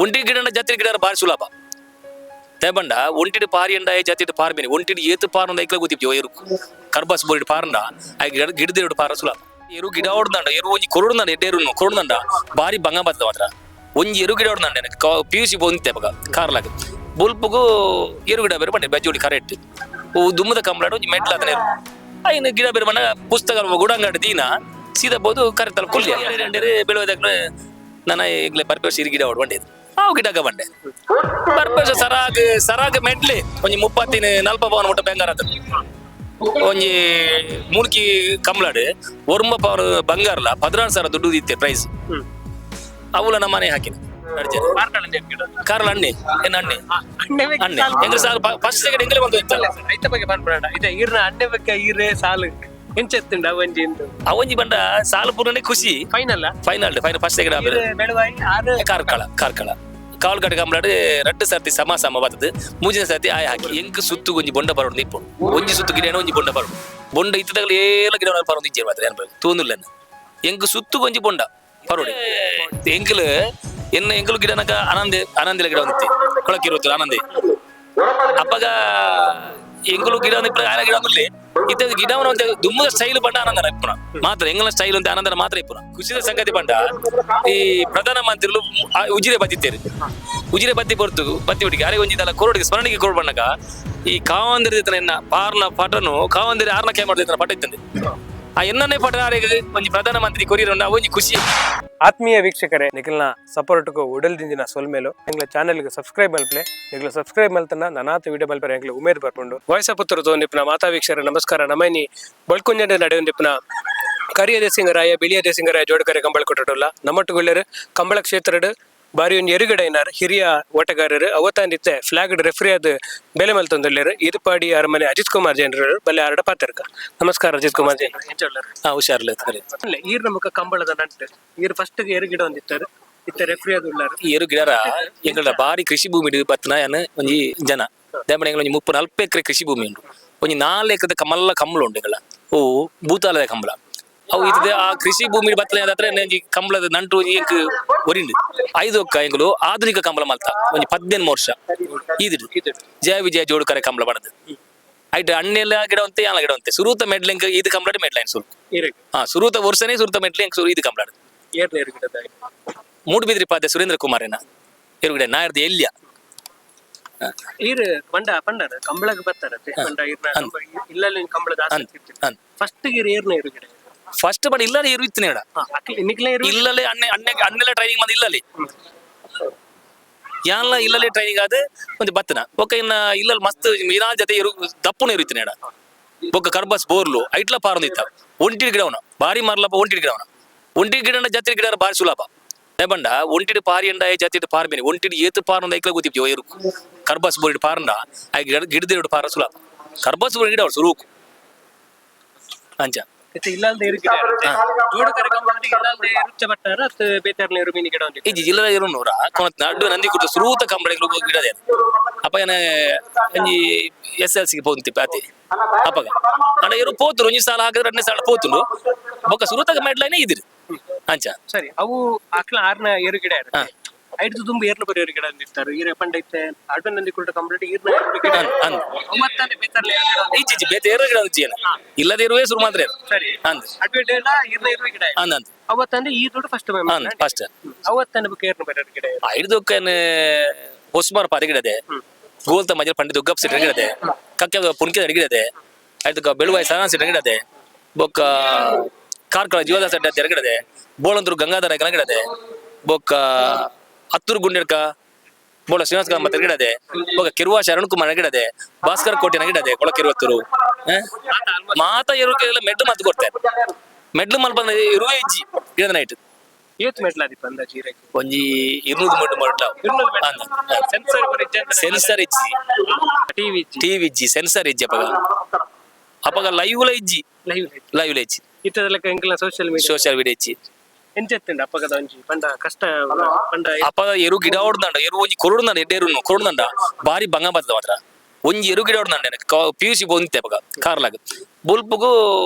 ಒಂಟಿ ಗಿಡ ಜಾತ್ರೆ ಗಿಡ ಬಾರಿ ಸುಲಭ. ತೇಬಂಡ ಒಂಟಿಡು ಪಾರಿಯಂಡ ಜಾತಿಡು ಪಾರ್ಬೇನೆ ಒಂಟಿಡು ಏತು ಪಾರಂದ ಐಕ್ಲ ಗೊತ್ತಿಪ್ಪ. ಎರು ಕರ್ಬಾಸ್ ಬೋರಿಡ್ ಪಾರಂಡ I ಗಿಡ ಗಿಡದಿರಡು ಪಾರ ಸುಲಭ. ಎರು ಗಿಡ ಹೊಡ್ದಂಡ, ಎರು ಒಂಜಿ ಕೊರುಡ್ದಂಡ, ಎಡ್ಡೆ ಕೊರುಡ್ದಂಡ ಬಾರಿ ಬಂಗ ಬರ್ತದ ಮಾತ್ರ. ಒಂಜಿ ಎರು ಗಿಡ ಹೊಡ್ದಂಡ ಪಿಯುಸಿ ಪೋಂತೆ ಅಪಗ ಕಾರ್ಲಾಗ ಬೊಲ್ಪುಗು ಎರು ಗಿಡ ಬೇರೆ ಬಂಡೆ ಬಜ್ಜೋಡಿ ಕರೆಕ್ಟ್. ಓ ದುಮ್ಮದ ಕಂಬಳಾಡು ಒಂಜಿ ಮೆಟ್ಲ ಆತನ ಎರು ಐನು ಗಿಡ ಬೇರೆ ಬಣ್ಣ ಪುಸ್ತಕ ಗುಡಂಗಾಡು ದೀನ ಸೀದಾ ಬೋದು ಕರೆತಲ್ಲ ಕೊಲ್ಲಿ ಬೆಳುವುದಕ್ಕೆ. ನನ್ನ ಈಗಲೇ ಬರ್ಪೇಶ ಇರು ಗಿಡ ಹೊಡ್ ಬಂಡೆ ಆವು ಗಿಡಗ ಬಂಡೆ ಬರ್ಪೇಶ ಸರಾಗ್ ಸರಾಗ್ ಮೆಟ್ಲೆ ಒಂಜಿ ಮುಪ್ಪತ್ತಿನ ನಲ್ಪ ಪವನ ಮುಟ್ಟ ಬೆಂಗಾರ ಆತ. ಒಂಜಿ ಮೂಲ್ಕಿ ಕಂಬ್ಲಾಡು ಒರ್ಂಬ ಪವನ್ ಬಂಗಾರಲ 16,000 ದುಡ್ಡು ಇತ್ತೆ ಪ್ರೈಸ್. ಅವುಲ ನಮ್ಮನೆ ಹಾಕಿನ ಕಾರ್ಲ ಅಣ್ಣೆ ಏನ್ ಅಣ್ಣೆ ಅಣ್ಣೆ ಎಂಗ್ಲ ಸಾಲ್ ಫಸ್ಟ್ ಸೆಕೆಂಡ್ ಎಂಗ್ಲೆ ಬಂದು ಇತ್ತಲ್ಲ. ಐತ ಬಗ್ಗೆ ಪನ್ಪುನಾಡ ಇತ್ತೆ ಈರ್ನ ಅಣ್ಣೆ ಬಗ್ಗೆ ಈರೆ ಸಾಲು ಎಂಚೆತ್ತುಂಡ ಅವಂಜಿ ಇಂದು? ಅವಂಜಿ ಬಂಡ ಸಾಲು ಪೂರ್ಣನೇ ಖುಷಿ. Final? Final final, first second. ಈರೆ ಬೆಳುವಾಯಿ ಆರು. ಕಾರ್ಕಳ ಕಾರ್ಕಳ ಕಾಲ್ಗಡೆ ಕಂಬ್ಲಾಡು ರಡ್ಡು ಸರ್ತಿ ಸಮ ಸಮ ಬರ್ತದೆ. ಮೂಜಿನ ಸರ್ತಿ ಆಯ ಹಾಕಿ ಎಂಕ್ ಸುತ್ತು ಒಂಜಿ ಬೊಂಡ ಬರೋಡು ಇಪ್ಪು. ಒಂಜಿ ಸುತ್ತು ಗಿಡ, ಒಂಜಿ ಬೊಂಡ ಬರೋಡು. ಬೊಂಡ ಇತ್ತದಾಗಲೇ ಏಲ ಗಿಡ ಪರೊಂದು ಇಜ್ಜೆ ಮಾತ್ರ ಏನ್ ತೂನುಲ್ಲ. ಎಂಕ್ ಸುತ್ತು ಒಂಜಿ ಬೊಂಡ ಪರೋಡಿ. ಎಂಕ್ಲು ಎನ್ನ ಎಂಕಲು ಗಿಡನಕ ಆನಂದ ಆನಂದಿಲ ಗಿಡ ಒಂದಿತ್ತಿ ಕೊಳಕಿರುತ್ತು ಆನಂದಿ. ಅಪ್ಪಗ ಎಂಕಲು ಗಿಡ ಒಂದಿಪ್ಪು, ಆಯನ ಗಿಡ ಒಂದಿಲ್ಲ. ಇತ್ತ ಗಿಡವನ ಒಂದು ದುಮ್ಮದ ಸ್ಟೈಲ್ ಬಂಡ ಆನಂದನ ಇಪ್ಪುನ ಮಾತ್ರ. ಎಂಗಲ ಸ್ಟೈಲ್ ಅಂತ ಆನಂದನ ಮಾತ್ರ ಇಪ್ಪುನ. ಖುಷಿದ ಸಂಗತಿ ಬಂಡ ಈ ಪ್ರಧಾನ ಮಂತ್ರಿಲು ಉಜಿರೆ ಬತ್ತಿತ್ತೇರು. ಉಜಿರೆ ಬತ್ತಿ ಪೊರ್ತು ಬತ್ತಿ ಹುಡುಗಿ ಅರೆ ಒಂಜಿ ದಲ ಕೋರೋಡಿಗೆ ಸ್ಮರಣಿಗೆ ಕೋಡ್ ಬಣ್ಣಗ ಈ ಕಾವಂದಿರ ಎನ್ನ ಪಾರ್ನ ಪಟನು ಕಾವಂದಿರ ಆರ್ನ ಕೈ ಮಾಡಿದ ಪಟ ಇತ್ತಂದೆ. ಆ ಎನ್ನನೇ ಪಟ ಆರೆಗೆ ಒಂಜಿ ಪ್ರಧಾನ ಮಂತ್ರಿ ಕೊರಿಯರ್ ಉಂಡು, ಒಂಜಿ ಖುಷಿ. ಆತ್ಮೀಯ ವೀಕ್ಷಕರೇ, ನಿಖಲ್ನ ಸಪೋರ್ಟ್ಗೂ ಉಡಲ್ದಿಂಜಿನ ಸೊಲ್ಮೇಲು. ಎಂಗ್ಲ ಚಾನೆಲ್ಗೆ ಸಬ್ಸ್ಕ್ರೈಬ್ ಮಲ್ಪ್ಲೆ. ನಿಗ್ಲ ಸಬ್ಸ್ಕ್ರೈಬ್ ಮಲ್ತನ ನನಾತ ವಿಡಿಯೋ ಮಲ್ಪರೆ ಎಂಗ್ಲ ಉಮೇದ್ ಬರ್ಪುಂಡು. ವಾಯ್ಸ ಪುತ್ರ ತೋಂದಿಪ್ಪನ ಮಾತಾ ವೀಕ್ಷಕರ ನಮಸ್ಕಾರ. ನಮೈನಿ ಬಳ್ಕುಂಜಂಡೆ ನಡೆಯೊಂದಿಪ್ಪನ ಕರಿಯ ದೇಸಿಂಗರಾಯ ಬಿಳಿಯ ದೇಸಿಂಗರಾಯ ಜೋಡಕರೆ ಕಂಬಳ ಕೊಟ್ಟಲ್ಲ ನಮ್ಮಟ್ಟುಗುಳ್ಳರು ಕಂಬಳ ಕ್ಷೇತ್ರಡ್ ಬಾರಿ ಒಂಜಿ ಎರುಗಡೆಯಿನಾರ್, ಹಿರಿಯ ಓಟಗಾರರು, ಅವತ್ತಾಂದಿತ್ತೆ ಫ್ಲಾಗ್ ರೆಫ್ರಿ ಆದ್ ಬೆಲೆ ಮಲ್ತೊಂದುಲ್ಲೆರ್. ಇರುಪಾಡಿ ಅರಮನೆ ಅಜಿತ್ ಕುಮಾರ್ ಜೈನರು ಬಲ್ಲೆ ಆರಡ ಪಾತೆರ್ಕ. ನಮಸ್ಕಾರ ಅಜಿತ್ ಕುಮಾರ್ ಜೈನ್. ಹಾ, ಹುಷಾರ್ಲ. ಈರ್ನ ಮುಖ ಕಂಬಳದ ನಂಟು. ಈರ್ ಫಸ್ಟ್ ಎರುಗಿಡ ಒಂದಿತ್ತಾರೆ, ಇತ್ತ ರೆಫ್ರಿ ಅದು ಉಳ್ಳಾರು. ಈ ಎರು ಗಿಡರ ಎಂಗಳ ಬಾರಿ ಕೃಷಿ ಭೂಮಿ ಬತ್ತನ ಯಾನ್ ಒಂಜಿ ಜನ ದೇಮಣ. ಎಂಗಳ ಒಂಜಿ 30-40 ಎಕರೆ ಕೃಷಿ ಭೂಮಿ ಉಂಟು. ಒಂಜಿ 4 ಎಕರೆದ ಕಮಲ್ಲ ಕಂಬಳ ಉಂಟು ಎಂಗಳ. ಓ ಭೂತಾಲದ ಕಂಬಳ ಅವು ಇತ್ತದೆ. ಆ ಕೃಷಿ ಭೂಮಿ ಬತ್ತನ ಹತ್ರ ಒಂಜಿ ಕಂಬಳದ ನಂಟು ಒಂಜಿ ಎಂಕ್ ಒರಿಂಡು. ಐದು ಒಕ್ಕ ಎಂಕುಲು ಆಧುನಿಕ ಕಂಬಳ ಮಲ್ತ ಒಂಜಿ 18 ವರ್ಷ ಈದಿಡು ಜಯ ವಿಜಯ ಜೋಡುಕರೆ ಕಂಬಳ ಬಣದು. ಐಟ್ ಅಣ್ಣೆಲ್ಲ ಗಿಡ ಒಂತೆ ಯಾನ ಗಿಡ ಒಂತೆ. ಸುರೂತ ಮೆಡ್ಲೆಂಕ್ ಇದು ಕಂಬಳ ಮೆಡ್ಲೈನ್ ಸುರು. ಈರೆಗ್? ಹಾ, ಸುರೂತ ವರ್ಷನೇ ಸುರೂತ ಮೆಡ್ಲೆಂಕ್ ಸುರು ಇದು ಕಂಬಳ. ಏರ್ನ ಎರುಗಿಡದ? ಮೂಡುಬಿದ್ರಿ ಪಾದೆ ಸುರೇಂದ್ರ ಕುಮಾರೇನ ಎರುಗಡೆ ನಾಯರ್ದು ಎಲ್ಲಿಯ. ಈರ್ ಪಂಡ ಪಂಡರ ಕಂಬಳಗ್ ಬರ್ತಾರ ಪಂಡ ಈರ್ನ ಇಲ್ಲಲ್ಲಿ ಕಂಬಳದ ಆಸಕ್ತಿ ಇತ್ತು. ಅಂದ್. ಫಸ್ಟ್ ಈರ್ ಏರ್ನ ಎರುಗಿಡ? ಫಸ್ಟ್ ಬಟ್ ಇಲ್ಲ ಎರು ಇತ್ತು ನೇಡ. ನಿಕ್ಲೆ ಎರು? ಇಲ್ಲಲೆ ಅಣ್ಣೆ ಅಣ್ಣೆ ಅಣ್ಣೆಲ್ಲ ಟ್ರೈನಿಂಗ್ ಬಂದ ಇಲ್ಲಲ್ಲಿ ಯಾನ್ಲ ಇಲ್ಲಲೆ ಟ್ರೈನಿಂಗ್ ಆದ ಒಂದು ಬತ್ತನ. ಬೊಕ್ಕ ಇನ್ನ ಇಲ್ಲಲ್ಲಿ ಮಸ್ತ್ ಮೀನಾ ಜೊತೆ ಎರು ದಪ್ಪುನ ಇರುತ್ತೆ ನೇಡ. ಬೊಕ್ಕ ಕರ್ಬಸ್ ಬೋರ್ಲು ಐಟ್ಲ ಪಾರಂದಿತ್ತ. ಒಂಟಿ ಗಿಡವನ ಬಾರಿ ಮಾರ್ಲಪ್ಪ. ಒಂಟಿ ಗಿಡವನ ಒಂಟಿ ಗಿಡ ಜಾತ್ರೆ ಗಿಡ ಬಾರಿ ಸುಲಭ. ಬಂಡ ಒಂಟಿಡು ಪಾರಿಯಂಡ ಜಾತಿಡು ಪಾರ್ಬೇನೆ ಒಂಟಿಡು ಏತು ಪಾರಂದ ಐಕ್ಲ ಗೊತ್ತಿಪ್ಪ. ಎರು ಕರ್ಬಸ್ ಬೋರಿಡ್ ಪಾರಂಡ I ಗಿಡ ಗಿಡದಿರಡು ಪಾರ ಸುಲಭ. ಕರ್ಬಸ್ ಬೋರ್ ಗಿಡ ಸುರೂಕು ಅಂಚ. ಇತ್ತೆ ಇಲ್ಲಾಲ್ದ ಎರುಗಿಡ ಜೋಡುಕರೆ ಕಂಬಳ ಇಲ್ಲಾಲ್ದ ಎರುಚ್ಚ ಬಟ್ಟಾರ ಅತ್ ಬೇತಾರ್ನ ಎರು ಮೀನಿ ಗಿಡ ಒಂದಿತ್ತು. ಈ ಜಿಲ್ಲದ ಇರು ನೂರ ಕೊನತ್ ನಡ್ಡು ನಂದಿ ಕುಡ್ದು ಸುರೂತ ಕಂಬಳಿಗಳು ಗಿಡದೆ. ಅಪ್ಪ ಏನ ಒಂಜಿ ಎಸ್ ಎಲ್ ಸಿಗೆ ಪೋಂತಿ ಅತಿ ಅಪ್ಪಗ ಅಂಡ ಇರು ಪೋತುರು. ಒಂಜಿ ಸಾಲ ಹಾಕಿದ್ರೆ ಎರಡನೇ ಸಾಲ ಪೋತುಂಡು. ಬೊಕ್ಕ ಸುರೂತ ಮೆಡ್ಲೈನೆ ಇದಿರು ಅಂಚ. ಸರಿ, ಅವು ಅಕ್ಲ ಆರ್ನ ಎರು ಗಿಡ ಇರುತ್ತೆ. ಐದು ತುಂಬ ಏರ್ನ ಬರೋ ಎರು ಗಿಡ ಅಂದಿರ್ತಾರೆ. ಈರ ಪಂಡ ಇತ್ತೆ ಅಡ್ವೆ ನಂದಿ ಕುಲ್ಟ ಕಂಪ್ಲೀಟ್ ಈರ್ನ ಎರು ಗಿಡ. ಅಂದ್ ಅಂದ್. ಅವತ್ತಾನೆ ಬೇತಾರ್ಲ ಎರು ಗಿಡ ಒಂದಿತ್ತು. ಇಜ್ಜಿ ಬೇತೆ ಏರು ಗಿಡ ಒಂಜಿ ಏನ ಇಲ್ಲದೆ ಇರುವೆ ಸುರು ಮಾತ್ರ ಇರು. ಸರಿ. ಅಂದ್. ಅಡ್ವೆ ಎಲ್ಲ ಈರ್ನ ಎರು ಗಿಡ. ಅಂದ್ ಅಂದ್. ಅವತ್ತಂದ್ರೆ ಈ ದುಡ್ಡು ಫಸ್ಟ್. ಅಂದ್ ಫಸ್ಟ್. ಅವತ್ತನ ಬುಕ್ ಏರ್ನ ಬರೋ ಗಿಡ ಇರು. ಐದು ಹೊಸ್ಮಾರ್ ಪಾರಿ ಗಿಡದೆ, ಗೋಲ್ತ ಮಜಲ್ ಪಂಡಿತ ಉಗ್ಗಪ್ ಸಿಟ್ ಗಿಡದೆ, ಕಕ್ಕೆ ಪುನ್ಕೆ ಗಿಡದೆ, ಆಯ್ತು ಬೆಳುವಾಯಿ ಸದಾನ್ ಸಿಟ್ ಗಿಡದೆ, ಬೊಕ್ಕ ಕಾರ್ಕಳ ಜೀವದಾಸ ಗಿಡದೆ, ಬೋಳಂತೂರು ಗಂಗಾಧರ ಗಿಡದೆ, ಬೊಕ್ಕ ಹತ್ತೂರು ಗುಂಡೆಡ್ಕ ಬೋಳ ಶ್ರೀನಿವಾಸ ಕಾಮತ್ ಗಿಡದೆ, ಬೊಕ್ಕ ಕಿರುವ ಶರಣ್ ಕುಮಾರ್ ಗಿಡದೆ, ಭಾಸ್ಕರ್ ಕೋಟೆನ ಗಿಡದೆ ಕೊಳಕಿರುವತ್ತೂರು ಮಾತ ಎರುಕೆಲ್ಲ ಮೆಡ್ಲು ಮಾತು ಕೊಡ್ತಾರೆ. ಮೆಡ್ಲು ಮಲ್ಪ ಇರುವೆ ಇಜ್ಜಿ ಗಿಡದ ನೈಟ್. ಏತ್ ಮೆಟ್ಲ ಆದಿಪ್ಪ ಅಂದಾಜು ಈರೆಗ್? ಒಂಜಿ 200 ಮೆಡ್ಲು ಮಡ್ಲ. 200 ಮೆಟ್ಲು. ಸೆನ್ಸರ್ ಬರ ಇಜ್ಜಿ ಅಂದ್ರೆ? ಸೆನ್ಸರ್ ಇಜ್ಜಿ. ಟಿವಿ ಇಜ್ಜಿ. ಟಿವಿ ಇಜ್ಜಿ, ಸೆನ್ಸರ್ ಇಜ್ಜಿ. ಅಪಗ ಅಪಗ ಲೈವ್ ಲ ಇಜ್ಜಿ. ಲೈವ್. ಲೈವ್ ಲ ಇಜ್ಜಿ. ಇತ್ತದೆಲ್ಲ ಎಂಕಲ್ನ social media. Social media ಇಜ್ಜಿ. ಎಂಚೆತ್ತುಂಡು ಅಪ್ಪಗದ ಒಂಜಿ ಪಂಡ ಕಷ್ಟ ಪಂಡ? ಅಪಗ ಎರು ಗಿಡ ಹೊಡ್ದಂಡ, ಎರು ಒಂಜಿ ಕೊರುಡ್ದಂಡ, ಎಡ್ಡೆ ಎರು ಕೊರುಡ್ದಂಡ ಬಾರಿ ಬಂಗ ಬರ್ತದ ಮಾತ್ರ. ಒಂಜಿ ಎರು ಗಿಡ ಹೊಡ್ದಂಡ ಪಿಯುಸಿ ಪೋಂತೆ ಅಪಗ ಕಾರ್ಲಾಗ ಬೊಲ್ಪುಗು